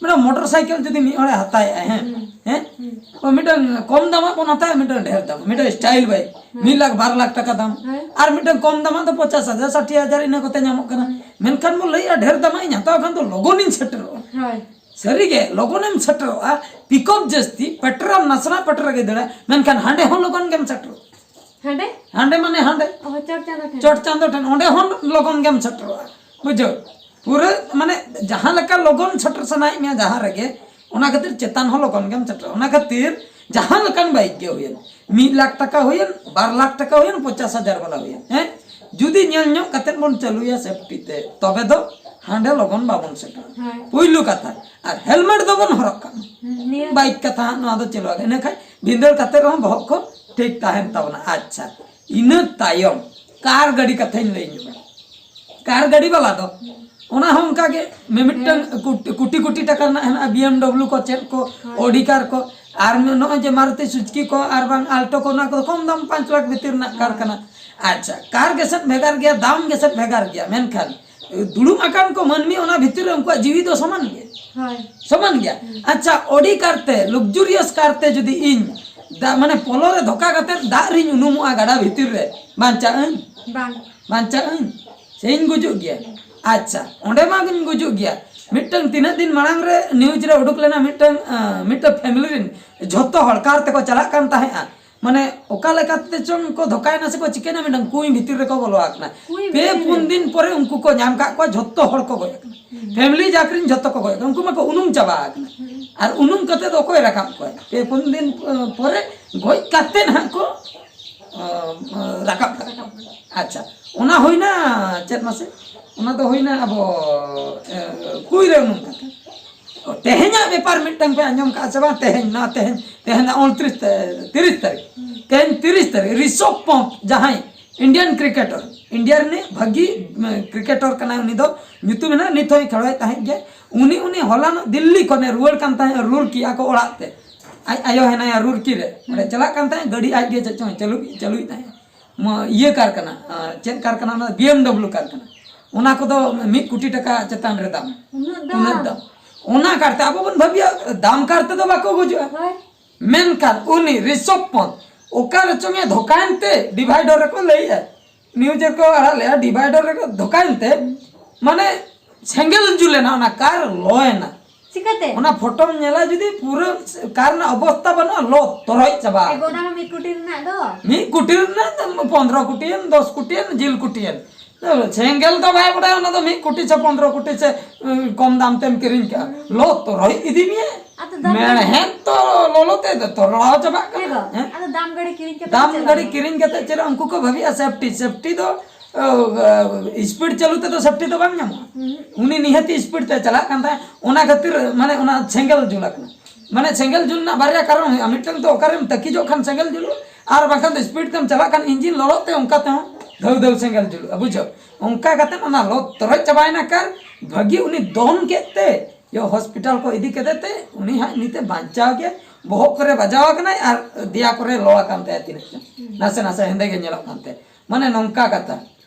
ᱢᱤᱫᱴᱟᱝ ᱢᱚᱴᱚᱨ ᱥᱟᱭᱠᱮᱞ ᱡᱩᱫᱤ ᱢᱤᱫ ᱦᱚᱲᱮ ᱦᱟᱛᱟᱣᱮᱜᱼᱟᱭ, ᱦᱮᱸ, ᱦᱩᱸ᱾ ᱦᱮᱸ, ᱦᱩᱸ᱾ ᱚ, ᱢᱤᱫᱴᱟᱝ ᱠᱚᱢ ᱫᱟᱢᱟᱜ ᱵᱚᱱ ᱦᱟᱛᱟᱣᱟ, ᱢᱤᱫᱴᱟᱝ ᱰᱷᱮᱨ ᱫᱟᱢ, ᱢᱤᱫᱴᱟᱝ ᱥᱴᱟᱭᱤᱞ ᱵᱟᱭᱤᱠ, ᱦᱮᱸ᱾ ᱢᱤᱫ ᱞᱟᱠᱷ ᱵᱟᱨ ᱞᱟᱠᱷ ᱴᱟᱠᱟ ᱫᱟᱢ᱾ ᱦᱮᱸ᱾ ᱟᱨ ᱢᱤᱫᱴᱟᱝ ᱠᱚᱢ ᱫᱟᱢᱟᱜ ᱫᱚ ᱯᱚᱧᱪᱟᱥ ᱦᱟᱡᱟᱨ, ᱥᱟᱴᱷᱤ ᱦᱟᱡᱟᱨ, ᱤᱱᱟᱹ ᱠᱚᱛᱮ ᱧᱟᱢᱚᱜ ᱠᱟᱱᱟ᱾ ᱦᱩᱸ᱾ ᱢᱮᱱᱠᱷᱟᱱ ᱵᱚᱱ ᱞᱟᱹᱭᱮᱜᱼᱟ, ᱰᱷᱮᱨ ᱫᱟᱢᱟᱜ ᱤᱧ ᱦᱟᱛᱟᱣ ᱠᱷᱟᱱ ᱫᱚ ᱞᱚᱜᱚᱱᱤᱧ ᱥᱮᱴᱮᱨᱚᱜᱼᱟ᱾ ᱦᱳᱭ᱾ ᱥᱟᱹᱨᱤᱜᱮ ᱞᱚᱜᱚᱱᱮᱢ ᱥᱮᱴᱮᱨᱚᱜᱼᱟ, ᱯᱤᱠᱚᱯ ᱡᱟᱹᱥᱛᱤ, ᱯᱮᱴᱨᱟᱢ ᱱᱟᱥᱨᱟ ᱯᱮᱴᱨᱟ ᱜᱮ ᱫᱟᱹᱲᱟ, ᱢᱮᱱᱠᱷᱟᱱ ᱦᱟᱸᱰᱮ ᱦᱚᱸ ᱞᱚᱜᱚᱱ ᱜᱮᱢ ᱥᱮᱴᱮᱨᱚᱜᱼᱟ᱾ ᱦᱟᱸᱰᱮ? ᱦᱟᱸᱰᱮ ᱢᱟᱱᱮ ᱦᱟᱸᱰᱮ᱾ ᱚ, ᱪᱚᱴ ᱪᱟᱸᱫᱚ ᱴᱷᱮᱱ᱾ ᱪᱚᱴ ᱪᱟᱸᱫᱚ ᱴᱷᱮᱱ, ᱚᱸᱰᱮ ᱦᱚᱸ ᱞᱚᱜᱚᱱ ᱜᱮᱢ ᱥᱮᱴᱮᱨᱚᱜᱼᱟ᱾ ᱵᱩᱡᱷᱟᱹᱣ? ᱯᱩᱨᱟᱹ ᱢᱟᱱᱮ ᱡᱟᱦᱟᱸ ᱞᱮᱠᱟ ᱞᱚᱜᱚᱱ ᱥᱮᱴᱮᱨ ᱥᱟᱱᱟᱭᱮᱫ ᱢᱮᱭᱟ ᱡᱟᱦᱟᱸ ᱨᱮᱜᱮ, ᱚᱱᱟ ᱠᱷᱟᱹᱛᱤᱨ ᱪᱮᱛᱟᱱ ᱦᱚᱸ ᱞᱚᱜᱚᱱ ᱜᱮᱢ ᱥᱮᱴᱮᱨᱚᱜᱼᱟ᱾ ᱚᱱᱟ ᱠᱷᱟᱹᱛᱤᱨ ᱡᱟᱦᱟᱸ ᱞᱮᱠᱟᱱ ᱵᱟᱭᱤᱠ ᱜᱮ ᱦᱩᱭᱮᱱ, ᱢᱤᱫ ᱞᱟᱠᱷ ᱴᱟᱠᱟ ᱦᱩᱭᱮᱱ, ᱵᱟᱨ ᱞᱟᱠᱷ ᱴᱟᱠᱟ ᱦᱩᱭᱮᱱ, ᱯᱚᱧᱪᱟᱥ ᱦᱟᱡᱟᱨ ᱵᱟᱞᱟ ᱦᱩᱭᱮᱱ, ᱦᱮᱸ, ᱡᱩᱫᱤ ᱧᱮᱞ ᱧᱚᱜ ᱠᱟᱛᱮᱫ ᱵᱚᱱ ᱪᱟᱹᱞᱩᱭᱟ ᱥᱮᱯᱴᱤ ᱛᱮ, ᱛᱚᱵᱮ ᱫᱚ ᱦᱟᱸᱰᱮ ᱞᱚᱜᱚᱱ ᱵᱟᱵᱚᱱ ᱥᱮᱴᱮᱨᱟ᱾ ᱦᱳᱭ᱾ ᱯᱩᱭᱞᱩ ᱠᱟᱛᱷᱟ᱾ ᱟᱨ ᱦᱮᱞᱢᱮᱴ ᱫᱚᱵᱚᱱ ᱦᱚᱨᱚᱜ ᱠᱟᱜ ᱢᱟ᱾ ᱦᱩᱸ, ᱱᱤᱭᱟᱹ ᱵᱟᱭᱤᱠ ᱠᱟᱛᱷᱟ ᱦᱟᱸᱜ ᱱᱚᱣᱟ ᱫᱚ ᱪᱟᱹᱞᱩ ᱟᱠᱟᱱᱟ᱾ ᱤᱱᱟᱹ ᱠᱷᱟᱱ ᱵᱷᱤᱸᱫᱟᱹᱲ ᱠᱟᱛᱮ ᱨᱮᱦᱚᱸ ᱵᱚᱦᱚᱜ ᱠᱚ ᱴᱷᱤᱠ ᱛᱟᱦᱮᱱ ᱛᱟᱵᱚᱱᱟ᱾ ᱟᱪᱪᱷᱟ, ᱤᱱᱟᱹ ᱛᱟᱭᱚᱢ ᱠᱟᱨ ᱜᱟᱹᱰᱤ ᱠᱟᱛᱷᱟᱧ ᱞᱟᱹᱭ ᱧᱚᱜᱟ᱾ ᱠᱟᱨ ᱜᱟᱹᱰᱤ ᱵᱟᱞᱟ ᱫᱚ ᱚᱱᱟ ᱦᱚᱸ ᱚᱱᱠᱟ ᱜᱮ, ᱢᱤᱢᱤᱫᱴᱟᱝ ᱦᱮᱸ᱾ ᱠᱩᱴᱤ, ᱠᱩᱴᱤ ᱠᱩᱴᱤ ᱴᱟᱠᱟ ᱨᱮᱱᱟᱜ ᱦᱮᱱᱟᱜᱼᱟ, ᱵᱤ ᱮᱢ ᱰᱟᱵᱽᱞᱤᱭᱩ ᱠᱚ, ᱪᱮᱫ ᱠᱚ, ᱦᱳᱭ᱾ ᱚᱰᱤ ᱠᱟᱨ ᱠᱚ, ᱟᱨ ᱱᱚᱜᱼᱚᱭ ᱡᱮ ᱢᱟᱨᱩᱛᱤ ᱥᱩᱡᱩᱠᱤ ᱠᱚ ᱟᱨ ᱵᱟᱝ ᱟᱞᱴᱳ ᱠᱚ, ᱚᱱᱟ ᱠᱚᱫᱚ ᱠᱚᱢ ᱫᱟᱢ, ᱯᱟᱸᱪ ᱞᱟᱠᱷ ᱵᱷᱤᱛᱤᱨ ᱨᱮᱱᱟᱜ ᱠᱟᱨ ᱦᱳᱭ᱾ ᱠᱟᱱᱟ᱾ ᱟᱪᱪᱷᱟ, ᱠᱟᱨ ᱜᱮᱥᱮᱫ ᱵᱷᱮᱜᱟᱨ ᱜᱮᱭᱟ, ᱫᱟᱢ ᱜᱮᱥᱮᱫ ᱵᱷᱮᱜᱟᱨ ᱜᱮᱭᱟ, ᱢᱮᱱᱠᱷᱟᱱ ᱫᱩᱲᱩᱵ ᱟᱠᱟᱱ ᱠᱚ ᱢᱟᱹᱱᱢᱤ ᱚᱱᱟ ᱵᱷᱤᱛᱤᱨ ᱨᱮ ᱩᱱᱠᱩᱣᱟᱜ ᱡᱤᱣᱤ ᱫᱚ ᱥᱚᱢᱟᱱ ᱜᱮᱭᱟ᱾ ᱦᱳᱭ᱾ ᱥᱚᱢᱟᱱ ᱜᱮᱭᱟ᱾ ᱦᱩᱸ᱾ ᱟᱪᱪᱷᱟ, ᱚᱰᱤ ᱠᱟᱨ ᱛᱮ, ᱞᱟᱠᱡᱩᱨᱤᱭᱟᱥ ᱠᱟᱨ ᱛᱮ ᱡᱩᱫᱤ ᱤᱧ ᱫᱟ-, ᱢᱟᱱᱮ ᱯᱚᱞᱚ ᱨᱮ ᱫᱷᱚᱠᱟ ᱠᱟᱛᱮ ᱫᱟᱜ ᱨᱤᱧ ᱩᱱᱩᱢᱚᱜᱼᱟ ᱜᱟᱰᱟ ᱵᱷᱤᱛᱤᱨ ᱨᱮ, ᱵᱟᱧᱪᱟᱜ ᱟᱹᱧ? ᱵᱟᱝ᱾ ᱵᱟᱧᱪᱟᱜ ᱟᱹᱧ? ᱥᱮᱧ ᱜᱩᱡᱩᱜ ᱜᱮᱭᱟ? ᱟᱪᱪᱷᱟ, ᱚᱸᱰᱮ ᱢᱟ ᱜᱤᱧ ᱜᱩᱡᱩᱜ ᱜᱮᱭᱟ᱾ ᱢᱤᱫᱴᱟᱝ ᱛᱤᱱᱟᱹᱜ ᱫᱤᱱ ᱢᱟᱲᱟᱝ ᱨᱮ ᱱᱤᱭᱩᱡᱽ ᱨᱮ ᱩᱰᱩᱠ ᱞᱮᱱᱟ, ᱢᱤᱫᱴᱟᱝ, ᱟᱸ, ᱢᱤᱫᱴᱟᱝ ᱯᱷᱮᱢᱤᱞᱤ ᱨᱮᱱ ᱡᱷᱚᱛᱚ ᱦᱚᱲ ᱠᱟᱨ ᱛᱮᱠᱚ ᱪᱟᱞᱟᱜ ᱠᱟᱱ ᱛᱟᱦᱮᱸᱜᱼᱟ, ᱢᱟᱱᱮ ᱚᱠᱟ ᱞᱮᱠᱟᱛᱮ ᱪᱚᱝ ᱠᱚ ᱫᱷᱚᱠᱟᱭᱮᱱᱟ ᱥᱮ ᱠᱚ ᱪᱤᱠᱟᱹᱭᱮᱱᱟ, ᱢᱤᱫᱴᱟᱝ ᱠᱩᱸᱭ ᱵᱷᱤᱛᱤᱨ ᱨᱮᱠᱚ ᱵᱚᱞᱚ ᱟᱠᱟᱱᱟ᱾ ᱠᱩᱸᱭ ᱯᱮ ᱵᱷᱤᱛᱤᱨ ᱨᱮ᱾ ᱯᱩᱱ ᱫᱤᱱ ᱯᱚᱨᱮ ᱩᱱᱠᱩ ᱠᱚ ᱧᱟᱢ ᱠᱟᱜ ᱠᱚᱣᱟ, ᱡᱷᱚᱛᱚ ᱦᱚᱲ ᱠᱚ ᱜᱚᱡ ᱟᱠᱟᱱᱟ᱾ ᱦᱩᱸ᱾ ᱯᱷᱮᱢᱤᱞᱤ ᱡᱟᱠ ᱨᱮᱱ ᱡᱷᱚᱛᱚ ᱠᱚ ᱜᱚᱡ ᱟᱠᱟᱱᱟ, ᱩᱱᱠᱩ ᱢᱟᱠᱚ ᱩᱱᱩᱢ ᱪᱟᱵᱟ ᱟᱠᱟᱱᱟ᱾ ᱦᱩᱸ᱾ ᱟᱨ ᱩᱱᱩᱢ ᱠᱟᱛᱮ ᱫᱚ ᱚᱠᱚᱭ ᱨᱟᱠᱟᱵ ᱠᱚᱣᱟᱭ? ᱯᱮ ᱯᱩᱱ ᱫᱤᱱ, ᱟᱸ, ᱯᱚᱨᱮ ᱜᱚᱡ ᱠᱟᱛᱮ ᱱᱟᱦᱟᱜ ᱠᱚ, ᱟᱸ, ᱟᱸ, ᱨᱟᱠᱟᱵ ᱠᱟᱜ ᱠᱚᱣᱟ᱾ ᱟᱪᱪᱷᱟ, ᱚᱱᱟ ᱦᱩᱭᱱᱟ ᱪᱮᱫ ᱢᱟᱥᱮ? ᱚᱱᱟ ᱫᱚ ᱦᱩᱭᱱᱟ ᱟᱵᱚ, ᱮ, ᱠᱩᱸᱭ ᱨᱮ ᱩᱱᱩᱢ ᱠᱟᱛᱮ᱾ ᱛᱮᱦᱮᱧᱟᱜ ᱵᱮᱯᱟᱨ ᱢᱤᱫᱴᱟᱝ ᱯᱮ ᱟᱸᱡᱚᱢ ᱠᱟᱜᱼᱟ ᱥᱮ ᱵᱟᱝ? ᱛᱮᱦᱮᱧ, ᱱᱚᱣᱟ ᱛᱮᱦᱮᱧ, ᱛᱮᱦᱮᱧ ᱩᱱᱛᱨᱤᱥ ᱛᱟᱹ-, ᱛᱤᱨᱤᱥ ᱛᱟᱹᱨᱤᱠᱷ᱾ ᱦᱩᱸ᱾ ᱛᱮᱦᱮᱧ ᱛᱤᱨᱤᱥ ᱛᱟᱹᱨᱤᱠᱷ, ᱨᱤᱥᱚᱵᱷ ᱯᱚᱱᱛ, ᱡᱟᱦᱟᱸᱭ Indian cricketer, ᱤᱱᱰᱤᱭᱟ ᱨᱤᱱᱤᱡ ᱵᱷᱟᱹᱜᱤ, ᱩᱢ, cricketer ᱠᱟᱱᱟᱭ, ᱩᱱᱤ ᱫᱚ ᱧᱩᱛᱩᱢ ᱦᱮᱱᱟᱜᱼᱟ, ᱱᱤᱛ ᱦᱚᱸᱭ ᱠᱷᱮᱞᱳᱭᱮᱫ ᱛᱟᱦᱮᱸᱫ ᱜᱮ᱾ ᱩᱱᱤ, ᱩᱱᱤ ᱦᱚᱞᱟᱱᱚᱜ ᱫᱤᱞᱞᱤ ᱠᱷᱚᱱᱮ ᱨᱩᱣᱟᱹᱲ ᱠᱟᱱ ᱛᱟᱦᱮᱸᱫ ᱨᱩᱨᱠᱤ ᱟᱠᱚ ᱚᱲᱟᱜ ᱛᱮ᱾ ᱟᱡ ᱟᱭᱳ ᱦᱮᱱᱟᱭᱟ ᱨᱩᱨᱠᱤ ᱨᱮ, ᱚᱸᱰᱮ ᱦᱩᱸ᱾ ᱪᱟᱞᱟᱜ ᱠᱟᱱ ᱛᱟᱦᱮᱸᱫ, ᱜᱟᱹᱰᱤ ᱟᱡ ᱜᱮ ᱪᱮᱫ ᱪᱚᱝ ᱪᱟᱹᱞᱩ, ᱪᱟᱹᱞᱩᱭᱮᱫ ᱛᱟᱦᱮᱸᱫ᱾ ᱢᱟ-, ᱤᱭᱟᱹ ᱠᱟᱨ ᱠᱟᱱᱟ, ᱟᱸ, ᱪᱮᱫ ᱠᱟᱨ ᱠᱟᱱᱟ ᱚᱱᱟ? ᱵᱤ ᱮᱢ ᱰᱟᱵᱽᱞᱤᱭᱩ ᱠᱟᱨ ᱠᱟᱱᱟ᱾ ᱚᱱᱟ ᱠᱚᱫᱚ ᱢᱤᱫ ᱠᱳᱴᱤ ᱴᱟᱠᱟ ᱪᱮᱛᱟᱱ ᱨᱮ ᱫᱟᱢ᱾ ᱩᱱᱟᱹᱜ ᱫᱟᱢ? ᱩᱱᱟᱹᱜ ᱫᱟᱢ᱾ ᱚᱱᱟ ᱠᱟᱨᱛᱮ ᱟᱵᱚ ᱵᱚᱱ ᱵᱷᱟᱹᱵᱤᱭᱟ, ᱫᱟᱢ ᱠᱟᱨ ᱛᱮᱫᱚ ᱵᱟᱠᱚ ᱜᱩᱡᱩᱜᱼᱟ᱾ ᱦᱳᱭ᱾ ᱢᱮᱱᱠᱷᱟᱱ ᱩᱱᱤ ᱨᱤᱥᱚᱵ ᱯᱚᱱᱛ ᱚᱠᱟ ᱨᱮᱪᱚᱝ ᱮ ᱫᱷᱚᱠᱟᱭᱮᱱ ᱛᱮ, ᱰᱤᱵᱷᱟᱭᱰᱟᱨ ᱨᱮᱠᱚ ᱞᱟᱹᱭᱮᱜᱼᱟ, ᱱᱤᱭᱩᱡ ᱨᱮᱠᱚ ᱟᱲᱟᱜ ᱞᱮᱜᱼᱟ, ᱰᱤᱵᱷᱟᱭᱰᱟᱨ ᱨᱮᱠᱚ ᱫᱷᱚᱠᱟᱭᱮᱱ ᱛᱮ, ᱢᱟᱱᱮ ᱥᱮᱸᱜᱮᱞ ᱡᱩᱞᱮᱱᱟ, ᱚᱱᱟ ᱠᱟᱨ ᱞᱚᱭᱮᱱᱟ᱾ ᱪᱤᱠᱟᱹᱛᱮ? ᱚᱱᱟ ᱯᱷᱳᱴᱳᱢ ᱧᱮᱞᱟ ᱡᱩᱫᱤ, ᱯᱩᱨᱟᱹ ᱠᱟᱨ ᱨᱮᱱᱟᱜ ᱚᱵᱚᱥᱛᱟ ᱵᱟᱹᱱᱩᱜᱼᱟ, ᱞᱚ ᱛᱚᱨᱚᱡ ᱪᱟᱵᱟ ᱮ ᱜᱚ, ᱟᱠᱟᱱᱟ᱾ ᱚᱱᱟ ᱢᱟ ᱢᱤᱫ ᱠᱩᱴᱤ ᱨᱮᱱᱟᱜ ᱫᱚ᱾ ᱢᱤᱫ ᱠᱩᱴᱤ ᱨᱮᱱᱟᱜ ᱫᱚ ᱯᱚᱱᱫᱽᱨᱚ ᱠᱩᱴᱤᱭᱮᱱ, ᱫᱚᱥ ᱠᱩᱴᱤᱭᱮᱱ, ᱡᱤᱞ ᱠᱩᱴᱤᱭᱮᱱ᱾ ᱥᱮᱸᱜᱮᱞ ᱫᱚ ᱵᱟᱭ ᱵᱟᱰᱟᱭᱟ, ᱚᱱᱟ ᱫᱚ ᱢᱤᱫ ᱠᱩᱴᱤ ᱥᱮ ᱯᱚᱱᱫᱽᱨᱚ ᱠᱩᱴᱤ ᱥᱮ, ᱩᱸ, ᱠᱚᱢ ᱫᱟᱢ ᱛᱮᱢ ᱠᱤᱨᱤᱧ ᱠᱟᱜᱼᱟ, ᱞᱚ ᱛᱚᱨᱚᱡ ᱤᱫᱤ ᱢᱮᱭᱟ᱾ ᱟᱫᱚ ᱫᱟᱢ ᱢᱮᱲᱦᱮᱫ ᱛᱚ ᱞᱚᱞᱚ ᱛᱮ ᱫᱚ ᱛᱚᱨᱚᱡ ᱪᱟᱵᱟᱜ ᱠᱟᱱᱟ᱾ ᱦᱮᱸ ᱜᱚ, ᱦᱮᱸ? ᱟᱫᱚ ᱫᱟᱢ ᱜᱟᱹᱰᱤ ᱠᱤᱨᱤᱧ ᱠᱟᱛᱮ ᱫᱟᱢ ᱪᱮᱫ ᱜᱟᱹᱰᱤ ᱞᱟᱵᱷ? ᱠᱤᱨᱤᱧ ᱠᱟᱛᱮ ᱪᱮᱫ, ᱩᱱᱠᱩ ᱠᱚ ᱵᱷᱟᱹᱵᱤᱭᱟ ᱥᱮᱯᱴᱤ, ᱥᱮᱯᱴᱤ ᱫᱚ, ᱚ, ᱚ, ᱥᱯᱤᱰ ᱪᱟᱹᱞᱩ ᱛᱮᱫᱚ ᱥᱮᱯᱴᱤ ᱫᱚ ᱵᱟᱝ ᱧᱟᱢᱚᱜᱼᱟ᱾ ᱦᱩᱸ᱾ ᱩᱱᱤ ᱱᱤᱦᱟᱹᱛᱤ ᱥᱯᱤᱰ ᱛᱮ ᱪᱟᱞᱟᱜ ᱠᱟᱱ ᱛᱟᱦᱮᱸᱫ, ᱚᱱᱟ ᱠᱷᱟᱹᱛᱤᱨ ᱢᱟᱱᱮ ᱚᱱᱟ ᱥᱮᱸᱜᱮᱞ ᱡᱩᱞ ᱟᱠᱟᱱᱟ᱾ ᱢᱟᱱᱮ ᱥᱮᱸᱜᱮᱞ ᱡᱩᱞ ᱨᱮᱱᱟᱜ ᱵᱟᱨᱭᱟ ᱠᱟᱨᱚᱱ ᱦᱩᱭᱩᱜᱼᱟ, ᱢᱤᱫᱴᱟᱝ ᱫᱚ ᱚᱠᱟᱨᱮᱢ ᱛᱟᱹᱠᱤᱡᱚᱜ ᱠᱷᱟᱱ ᱥᱮᱸᱜᱮᱞ ᱡᱩᱞᱩᱜᱼᱟ, ᱟᱨ ᱵᱟᱝᱠᱷᱟᱱ ᱫᱚ ᱥᱯᱤᱰ ᱛᱮᱢ ᱪᱟᱞᱟᱜ ᱠᱷᱟᱱ ᱤᱧᱡᱤᱱ ᱞᱚᱞᱚᱜ ᱛᱮ ᱚᱱᱠᱟ ᱛᱮᱦᱚᱸ ᱫᱷᱟᱹᱣ ᱫᱷᱟᱹᱣ ᱥᱮᱸᱜᱮᱞ ᱡᱩᱞᱩᱜᱼᱟ, ᱵᱩᱡᱷᱟᱹᱣ᱾ ᱚᱱᱠᱟ ᱠᱟᱛᱮ ᱚᱱᱟ ᱞᱚ ᱛᱚᱨᱚᱡ ᱪᱟᱵᱟᱭᱮᱱᱟ ᱠᱟᱨ, ᱵᱷᱟᱹᱜᱤ ᱩᱱᱤ ᱫᱚᱱ ᱠᱮᱫ ᱛᱮ ᱡᱚ ᱦᱚᱥᱯᱤᱴᱟᱞ ᱠᱚ ᱤᱫᱤ ᱠᱮᱫᱮ ᱛᱮ ᱩᱱᱤ ᱦᱟᱸᱜ ᱱᱤᱛᱮ ᱵᱟᱧᱪᱟᱣ ᱜᱮ, ᱵᱚᱦᱚᱜ ᱠᱚᱨᱮ ᱵᱟᱡᱟᱣ ᱟᱠᱟᱱᱟᱭ ᱟᱨ ᱫᱮᱭᱟ ᱠᱚᱨᱮ ᱞᱚ ᱟᱠᱟᱱ ᱛᱟᱭᱟ ᱛᱤᱱᱟᱹᱜ ᱪᱚᱝ, ᱱᱟᱥᱮ ᱱᱟᱥᱮ ᱦᱮᱸᱫᱮ ᱜᱮ ᱧᱮᱞᱚᱜ ᱠᱟᱱ ᱛᱟᱭᱟ᱾ ᱢᱟᱱᱮ ᱱᱚᱝᱠᱟ ᱠᱟᱛᱷᱟ᱾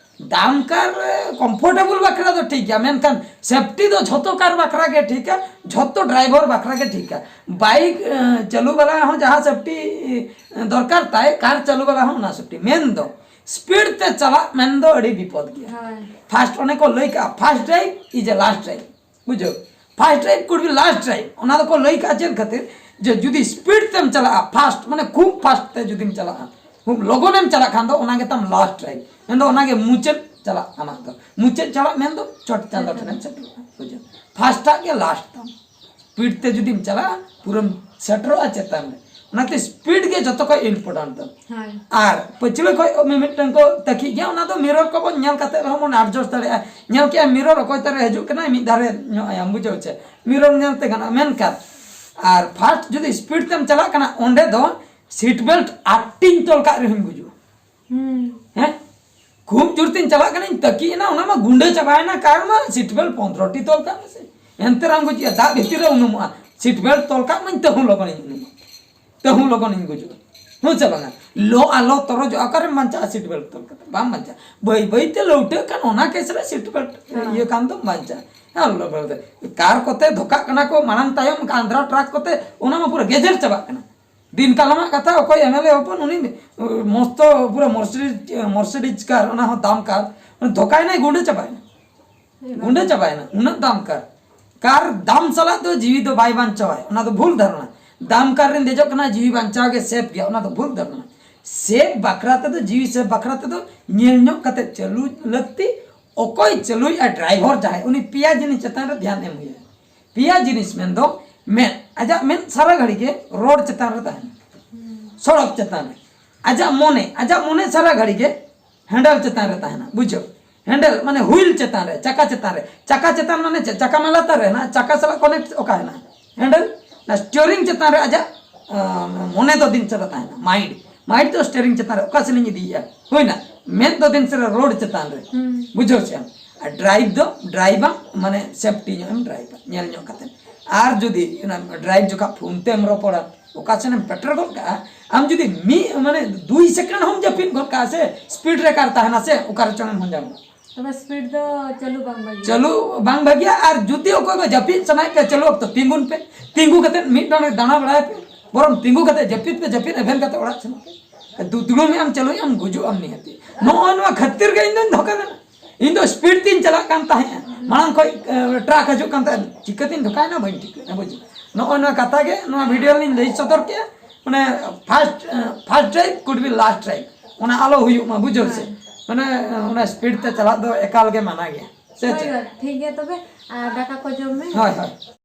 ᱫᱟᱢ ᱠᱟᱨ ᱠᱚᱢᱯᱷᱚᱨᱴᱮᱵᱚᱞ ᱵᱟᱠᱷᱨᱟ ᱫᱚ ᱴᱷᱤᱠ ᱜᱮᱭᱟ, ᱢᱮᱱᱠᱷᱟᱱ ᱥᱮᱯᱴᱤ ᱫᱚ ᱡᱷᱚᱛᱚ ᱠᱟᱨ ᱵᱟᱠᱷᱨᱟ ᱜᱮ ᱴᱷᱤᱠᱟ, ᱡᱷᱚᱛᱚ ᱰᱨᱟᱭᱵᱷᱟᱨ ᱵᱟᱠᱷᱨᱟ ᱜᱮ ᱴᱷᱤᱠᱟ᱾ ᱵᱟᱭᱤᱠ, ᱮ, ᱪᱟᱹᱞᱩ ᱵᱟᱞᱟ ᱦᱚᱸ ᱡᱟᱦᱟᱸ ᱥᱮᱯᱴᱤ, ᱮ, ᱫᱚᱨᱠᱟᱨ ᱛᱟᱭ, ᱠᱟᱨ ᱪᱟᱹᱞᱩ ᱵᱟᱞᱟ ᱦᱚᱸ ᱚᱱᱟ ᱥᱮᱯᱴᱤ᱾ ᱢᱮᱱ ᱫᱚ ᱥᱯᱤᱰ ᱛᱮ ᱪᱟᱞᱟᱜ ᱢᱮᱱ ᱫᱚ ᱟᱹᱰᱤ ᱵᱤᱯᱚᱫ ᱜᱮᱭᱟ᱾ ᱦᱳᱭ᱾ ᱯᱷᱟᱥᱴ ᱚᱱᱮ ᱠᱚ ᱞᱟᱹᱭ ᱠᱟᱜᱼᱟ, first drive is a last drive᱾ ᱵᱩᱡᱷᱟᱹᱣ? First drive could be last drive, ᱚᱱᱟ ᱫᱚᱠᱚ ᱞᱟᱹᱭ ᱠᱟᱜᱼᱟ ᱪᱮᱫ ᱠᱷᱟᱹᱛᱤᱨ? ᱡᱮ ᱡᱩᱫᱤ ᱥᱯᱤᱰ ᱛᱮᱢ ᱪᱟᱞᱟᱜᱼᱟ, ᱯᱷᱟᱥᱴ, ᱢᱟᱱᱮ ᱠᱷᱩᱵ ᱯᱷᱟᱥᱴ ᱛᱮ ᱡᱩᱫᱤᱢ ᱪᱟᱞᱟᱜᱼᱟ, ᱠᱷᱩᱵ ᱞᱚᱜᱚᱱᱮᱢ ᱪᱟᱞᱟᱜ ᱠᱷᱟᱱ ᱫᱚ ᱚᱱᱟ ᱜᱮ ᱛᱟᱢ ᱞᱟᱥᱴ ᱰᱨᱟᱭᱤᱵᱷ, ᱢᱮᱱᱫᱚ ᱚᱱᱟ ᱜᱮ ᱢᱩᱪᱟᱹᱫ ᱪᱟᱞᱟᱜ ᱟᱢᱟᱜ ᱫᱚ᱾ ᱢᱩᱪᱟᱹᱫ ᱪᱟᱞᱟᱜ ᱢᱮᱱᱫᱚ ᱪᱚᱴ ᱪᱟᱸᱫᱚ ᱴᱷᱮᱱᱮᱢ ᱥᱮᱴᱮᱨᱚᱜᱼᱟ, ᱵᱩᱡᱷᱟᱹᱣ? ᱯᱷᱟᱥᱴᱟᱜ ᱜᱮ ᱞᱟᱥᱴ ᱛᱟᱢ᱾ ᱥᱯᱤᱰ ᱛᱮ ᱡᱩᱫᱤᱢ ᱪᱟᱞᱟᱜᱼᱟ, ᱯᱩᱨᱟᱹᱢ ᱥᱮᱴᱮᱨᱚᱜᱼᱟ ᱪᱮᱛᱟᱱ ᱨᱮ᱾ ᱚᱱᱟᱛᱮ ᱥᱯᱤᱰ ᱜᱮ ᱡᱚᱛᱚ ᱠᱷᱚᱡ ᱤᱢᱯᱚᱨᱴᱮᱱᱴ ᱫᱚ᱾ ᱦᱳᱭ᱾ ᱟᱨ ᱯᱟᱹᱪᱷᱞᱟᱹ ᱠᱷᱚᱡ ᱢᱤᱢᱤᱫᱴᱟᱝ ᱠᱚ ᱛᱟᱹᱠᱤᱡ ᱜᱮᱭᱟ, ᱚᱱᱟ ᱫᱚ ᱢᱤᱨᱚᱨ ᱠᱚᱵᱚᱱ ᱧᱮᱞ ᱠᱟᱛᱮ ᱨᱮᱦᱚᱸ ᱵᱚᱱ ᱮᱰᱡᱟᱥᱴ ᱫᱟᱲᱮᱭᱟᱜᱼᱟ᱾ ᱧᱮᱞ ᱠᱮᱜᱼᱟ ᱢᱤᱨᱚᱨ ᱚᱠᱚᱭ ᱛᱟᱨᱮ ᱦᱤᱡᱩᱜ ᱠᱟᱱᱟᱭ, ᱢᱤᱫ ᱫᱷᱟᱨᱮ ᱧᱚᱜ ᱟᱭᱟᱢ, ᱵᱩᱡᱷᱟᱹᱣ ᱪᱮ? ᱢᱤᱨᱚᱨ ᱧᱮᱞ ᱛᱮ ᱜᱟᱱᱚᱜᱼᱟ᱾ ᱢᱮᱱᱠᱷᱟᱱ ᱟᱨ ᱯᱷᱟᱥᱴ ᱡᱩᱫᱤ ᱥᱯᱤᱰ ᱛᱮᱢ ᱪᱟᱞᱟᱜ ᱠᱟᱱᱟ, ᱚᱸᱰᱮ ᱫᱚ ᱥᱤᱴ ᱵᱮᱞᱴ ᱟᱴᱴᱤᱧ ᱛᱚᱞ ᱠᱟᱜ ᱨᱮᱦᱚᱸᱧ ᱜᱩᱡᱩᱜᱼᱟ᱾ ᱦᱩᱸ᱾ ᱦᱮᱸ? ᱠᱷᱩᱵ ᱡᱳᱨ ᱛᱤᱧ ᱪᱟᱞᱟᱜ ᱠᱟᱱᱟᱧ, ᱛᱟᱹᱠᱤᱡ ᱮᱱᱟ, ᱚᱱᱟ ᱢᱟ ᱜᱩᱸᱰᱟᱹ ᱪᱟᱵᱟᱭᱮᱱᱟ, ᱠᱟᱨ ᱢᱟ ᱥᱤᱴ ᱵᱮᱞᱴ ᱯᱚᱱᱫᱽᱨᱚ ᱴᱤ ᱛᱚᱞ ᱠᱟᱜ ᱢᱮᱥᱮ᱾ ᱮᱱᱛᱮ ᱨᱮᱦᱚᱸ ᱜᱩᱡᱩᱜᱼᱟ, ᱫᱟᱜ ᱵᱷᱤᱛᱤᱨ ᱨᱮ ᱩᱱᱩᱢᱚᱜᱼᱟ᱾ ᱥᱤᱴ ᱵᱮᱞᱴ ᱛᱚᱞ ᱠᱟᱜ ᱢᱟᱧ, ᱛᱟᱹᱦᱩ ᱞᱚᱜᱚᱱᱤᱧ ᱩᱱᱩᱢᱚᱜᱼᱟ, ᱛᱟᱹᱦᱩ ᱞᱚᱜᱚᱱᱤᱧ ᱜᱩᱡᱩᱜᱼᱟ᱾ ᱦᱮᱸ ᱥᱮ ᱵᱟᱝᱟ? ᱞᱚ ᱟᱞᱚ ᱛᱚᱨᱚᱡᱚᱜᱼᱟ, ᱚᱠᱟᱨᱮᱢ ᱵᱟᱧᱪᱟᱜᱼᱟ ᱥᱤᱴ ᱵᱮᱞᱴ ᱛᱚᱞ ᱠᱟᱛᱮ? ᱵᱟᱢ ᱵᱟᱧᱪᱟᱜᱼᱟ᱾ ᱵᱟᱹᱭ ᱵᱟᱹᱭ ᱛᱮ ᱞᱟᱹᱣᱴᱟᱹᱜ ᱠᱷᱟᱱ ᱚᱱᱟ ᱠᱮᱥ ᱨᱮ ᱥᱤᱴ ᱵᱮᱞᱴ ᱦᱮᱸ᱾ ᱤᱭᱟᱹ ᱠᱷᱟᱱ ᱫᱚᱢ ᱵᱟᱧᱪᱟᱜᱼᱟ᱾ ᱟᱞᱚ ᱵᱟᱲᱟᱭ᱾ ᱠᱟᱨ ᱠᱚᱛᱮ ᱫᱷᱚᱠᱟᱜ ᱠᱟᱱᱟ ᱠᱚ ᱢᱟᱲᱟᱝ ᱛᱟᱭᱚᱢ, ᱟᱱᱫᱷᱨᱟ ᱴᱨᱟᱠ ᱠᱚᱛᱮ, ᱚᱱᱟ ᱢᱟ ᱯᱩᱨᱟᱹ ᱜᱮᱡᱮᱨ ᱪᱟᱵᱟᱜ ᱠᱟᱱᱟ᱾ ᱫᱤᱱ ᱠᱟᱞᱚᱢᱟᱜ ᱠᱟᱛᱷᱟ, ᱚᱠᱚᱭ ᱮᱢᱮᱞᱮ ᱦᱚᱯᱚᱱ ᱩᱱᱤ ᱢᱚᱥᱛᱚ ᱯᱩᱨᱟᱹ ᱢᱚᱨᱥᱤᱰᱤᱡᱽ, ᱢᱚᱨᱥᱤᱰᱤᱡᱽ ᱠᱟᱨ, ᱚᱱᱟ ᱦᱚᱸ ᱫᱟᱢ ᱠᱟᱨ, ᱫᱷᱚᱠᱟᱭᱱᱟᱭ, ᱜᱩᱸᱰᱟᱹ ᱪᱟᱵᱟᱭᱱᱟ᱾ ᱜᱩᱸᱰᱟᱹ ᱪᱟᱵᱟᱭᱱᱟ, ᱩᱱᱟᱹᱜ ᱫᱟᱢ ᱠᱟᱨ᱾ ᱠᱟᱨ ᱫᱟᱢ ᱥᱟᱞᱟᱜ ᱫᱚ ᱡᱤᱣᱤ ᱫᱚ ᱵᱟᱭ ᱵᱟᱧᱪᱟᱣᱟᱭ, ᱚᱱᱟ ᱫᱚ ᱵᱷᱩᱞ ᱫᱷᱟᱨᱚᱱᱟ᱾ ᱫᱟᱢ ᱠᱟᱨ ᱨᱮᱢ ᱫᱮᱡᱚᱜ ᱠᱟᱱᱟ, ᱡᱤᱣᱤ ᱵᱟᱧᱪᱟᱣ ᱜᱮ ᱥᱮᱯ ᱜᱮᱭᱟ, ᱚᱱᱟ ᱫᱚ ᱵᱷᱩᱞ ᱫᱷᱟᱨᱚᱱᱟ᱾ ᱥᱮᱯ ᱵᱟᱠᱷᱨᱟ ᱛᱮᱫᱚ, ᱡᱤᱣᱤ ᱥᱮᱯ ᱵᱟᱠᱷᱨᱟ ᱛᱮᱫᱚ ᱧᱮᱞ ᱧᱚᱜ ᱠᱟᱛᱮ ᱪᱟᱹᱞᱩ ᱞᱟᱹᱠᱛᱤ᱾ ᱚᱠᱚᱭ ᱪᱟᱹᱞᱩᱭᱮᱫᱼᱟ, ᱰᱨᱟᱭᱵᱷᱟᱨ ᱡᱟᱦᱟᱸᱭ, ᱩᱱᱤ ᱯᱮᱭᱟ ᱡᱤᱱᱤᱥ ᱪᱮᱛᱟᱱ ᱨᱮ ᱫᱷᱮᱭᱟᱱ ᱮᱢ ᱦᱩᱭᱩᱜᱼᱟ᱾ ᱯᱮᱭᱟ ᱡᱤᱱᱤᱥ ᱢᱮᱱᱫᱚ, ᱢᱮᱫ, ᱟᱡᱟᱜ ᱢᱮᱫ ᱥᱟᱨᱟ ᱜᱷᱟᱹᱲᱤ ᱜᱮ ᱨᱳᱰ ᱪᱮᱛᱟᱱ ᱨᱮ ᱛᱟᱦᱮᱱᱟ, ᱥᱚᱲᱚᱠ ᱪᱮᱛᱟᱱ ᱨᱮ᱾ ᱟᱡᱟᱜ ᱢᱚᱱᱮ, ᱟᱡᱟᱜ ᱢᱚᱱᱮ ᱥᱟᱨᱟ ᱜᱷᱟᱹᱲᱤ ᱜᱮ ᱦᱮᱱᱰᱮᱞ ᱪᱮᱛᱟᱱ ᱨᱮ ᱛᱟᱦᱮᱱᱟ, ᱵᱩᱡᱷᱟᱹᱣ? ᱦᱮᱱᱰᱮᱞ ᱢᱟᱱᱮ ᱦᱩᱭᱤᱞ ᱪᱮᱛᱟᱱ ᱨᱮ, ᱪᱟᱠᱟ ᱪᱮᱛᱟᱱ ᱨᱮ᱾ ᱪᱟᱠᱟ ᱪᱮᱛᱟᱱ ᱢᱟᱱᱮ ᱪᱮᱫ? ᱪᱟᱠᱟ ᱢᱟ ᱞᱟᱛᱟᱨ ᱨᱮ ᱦᱮᱱᱟᱜᱼᱟ, ᱪᱟᱠᱟ ᱥᱟᱞᱟᱜ ᱠᱚᱱᱮᱠᱴ ᱚᱠᱟ ᱦᱮᱱᱟᱜᱼᱟ? ᱦᱮᱱᱰᱮᱞ᱾ ᱚᱱᱟ ᱥᱴᱤᱭᱟᱨᱤᱝ ᱪᱮᱛᱟᱱ ᱨᱮ ᱟᱡᱟᱜ, ᱟᱸ, ᱢᱚᱱᱮ ᱫᱚ ᱫᱤᱱ ᱥᱟᱨᱟ ᱛᱟᱦᱮᱱᱟ, ᱢᱟᱭᱤᱱᱰ᱾ ᱢᱟᱭᱤᱱᱰ ᱫᱚ ᱥᱴᱤᱭᱟᱨᱤᱝ ᱪᱮᱛᱟᱱ ᱨᱮ, ᱚᱠᱟ ᱥᱮᱱ ᱤᱧ ᱤᱫᱤᱭᱮᱫᱼᱟ, ᱦᱩᱭᱱᱟ? ᱢᱮᱫ ᱫᱚ ᱫᱤᱱ ᱥᱟᱨᱟ ᱨᱳᱰ ᱪᱮᱛᱟᱱ ᱨᱮ, ᱦᱩᱸ᱾ ᱵᱩᱡᱷᱟᱹᱣ ᱪᱮ ᱟᱢ? ᱟᱨ ᱰᱨᱟᱭᱤᱵᱷ ᱫᱚ, ᱰᱨᱟᱭᱤᱵᱷ ᱟᱢ, ᱢᱟᱱᱮ ᱥᱮᱯᱴᱤ ᱧᱚᱜ ᱮᱢ ᱰᱨᱟᱭᱤᱵᱷᱟ, ᱧᱮᱞ ᱧᱚᱜ ᱠᱟᱛᱮ᱾ ᱟᱨ ᱡᱩᱫᱤ ᱚᱱᱟ ᱰᱨᱟᱭᱤᱵᱷ ᱡᱚᱠᱷᱚᱱ ᱯᱷᱳᱱ ᱛᱮᱢ ᱨᱚᱯᱚᱲᱟ, ᱚᱠᱟ ᱥᱮᱱ ᱮᱢ ᱯᱮᱴᱮᱨ ᱜᱚᱫ ᱠᱟᱜᱼᱟ, ᱟᱢ ᱡᱩᱫᱤ ᱢᱤᱫ, ᱢᱟᱱᱮ ᱫᱩᱭ ᱥᱮᱠᱮᱱᱰ ᱦᱚᱸᱢ ᱡᱟᱹᱯᱤᱫ ᱜᱚᱫ ᱠᱟᱜᱼᱟ ᱥᱮ, ᱥᱯᱤᱰ ᱵᱨᱮᱠᱟᱨ ᱛᱟᱦᱮᱱᱟ ᱥᱮ, ᱚᱠᱟ ᱨᱮᱪᱚᱝ ᱮᱢ ᱦᱚᱸᱡᱟᱢᱚᱜᱼᱟ᱾ ᱛᱚᱵᱮ ᱥᱯᱤᱰ ᱫᱚ ᱪᱟᱹᱞᱩ ᱵᱟᱝ ᱵᱷᱟᱹᱜᱤᱭᱟ᱾ ᱪᱟᱹᱞᱩ ᱵᱟᱝ ᱵᱷᱟᱹᱜᱤᱭᱟ᱾ ᱟᱨ ᱡᱩᱫᱤ ᱚᱠᱚᱭ ᱠᱚ ᱡᱟᱹᱯᱤᱫ ᱥᱟᱱᱟᱭᱮᱫ ᱯᱮᱭᱟ, ᱪᱟᱹᱞᱩ ᱚᱠᱛᱚ ᱛᱤᱸᱜᱩᱱ ᱯᱮ, ᱛᱤᱸᱜᱩ ᱠᱟᱛᱮ ᱢᱤᱫ ᱰᱚᱸᱰᱮᱠ ᱫᱟᱬᱟ ᱵᱟᱲᱟᱭ ᱯᱮ, ᱵᱚᱨᱚᱝ ᱛᱤᱸᱜᱩ ᱠᱟᱛᱮ ᱡᱟᱹᱯᱤᱫ ᱯᱮ, ᱡᱟᱹᱯᱤᱫ ᱮᱵᱷᱮᱱ ᱠᱟᱛᱮ ᱚᱲᱟᱜ ᱥᱮᱱᱚᱜ ᱯᱮ᱾ ᱫᱩ-, ᱫᱩᱲᱩᱵ ᱮᱢ ᱪᱟᱹᱞᱩᱭ ᱟᱢ, ᱜᱩᱡᱩᱜ ᱟᱢ ᱱᱤᱦᱟᱹᱛᱤ᱾ ᱱᱚᱜᱼᱚᱭ ᱱᱚᱣᱟ ᱠᱷᱟᱹᱛᱤᱨ ᱜᱮ ᱤᱧ ᱫᱚᱧ ᱫᱷᱚᱠᱟ ᱞᱮᱱᱟ᱾ ᱤᱧ ᱫᱚ ᱥᱯᱤᱰ ᱛᱤᱧ ᱪᱟᱞᱟᱜ ᱠᱟᱱ ᱛᱟᱦᱮᱸᱫᱼᱟ, ᱢᱟᱲᱟᱝ ᱠᱷᱚᱡ, ᱮ, ᱴᱨᱟᱠ ᱦᱤᱡᱩᱜ ᱠᱟᱱ ᱛᱟᱦᱮᱸᱫ, ᱪᱤᱠᱟᱹᱛᱤᱧ ᱫᱷᱚᱠᱟᱭᱮᱱᱟ ᱵᱟᱹᱧ ᱴᱷᱤᱠᱟᱹᱭᱮᱫᱼᱟ, ᱵᱩᱡᱷᱟᱹᱣ᱾ ᱱᱚᱜᱼᱚᱭ ᱱᱚᱣᱟ ᱠᱟᱛᱷᱟ ᱜᱮ ᱱᱚᱣᱟ ᱵᱷᱤᱰᱤᱭᱳ ᱨᱮᱞᱤᱧ ᱞᱟᱹᱭ ᱥᱚᱫᱚᱨ ᱠᱮᱫᱼᱟ, ᱢᱟᱱᱮ first, A, first drive could be last drive, ᱚᱱᱟ ᱟᱞᱚ ᱦᱩᱭᱩᱜ ᱢᱟ, ᱵᱩᱡᱷᱟᱹᱣ ᱥᱮ᱾ ᱦᱳᱭ᱾ ᱢᱟᱱᱮ, ᱮ, ᱚᱱᱟ ᱥᱯᱤᱰ ᱛᱮ ᱪᱟᱞᱟᱜ ᱫᱚ ᱮᱠᱟᱞ ᱜᱮ ᱢᱟᱱᱟ ᱜᱮᱭᱟ, ᱥᱮ ᱦᱳᱭ, ᱪᱮᱫ? ᱦᱳᱭ, ᱴᱷᱤᱠ ᱜᱮᱭᱟ ᱛᱚᱵᱮ, ᱟᱨ ᱫᱟᱠᱟ ᱠᱚ ᱡᱚᱢ ᱢᱮ᱾ ᱦᱳᱭ, ᱦᱳᱭ᱾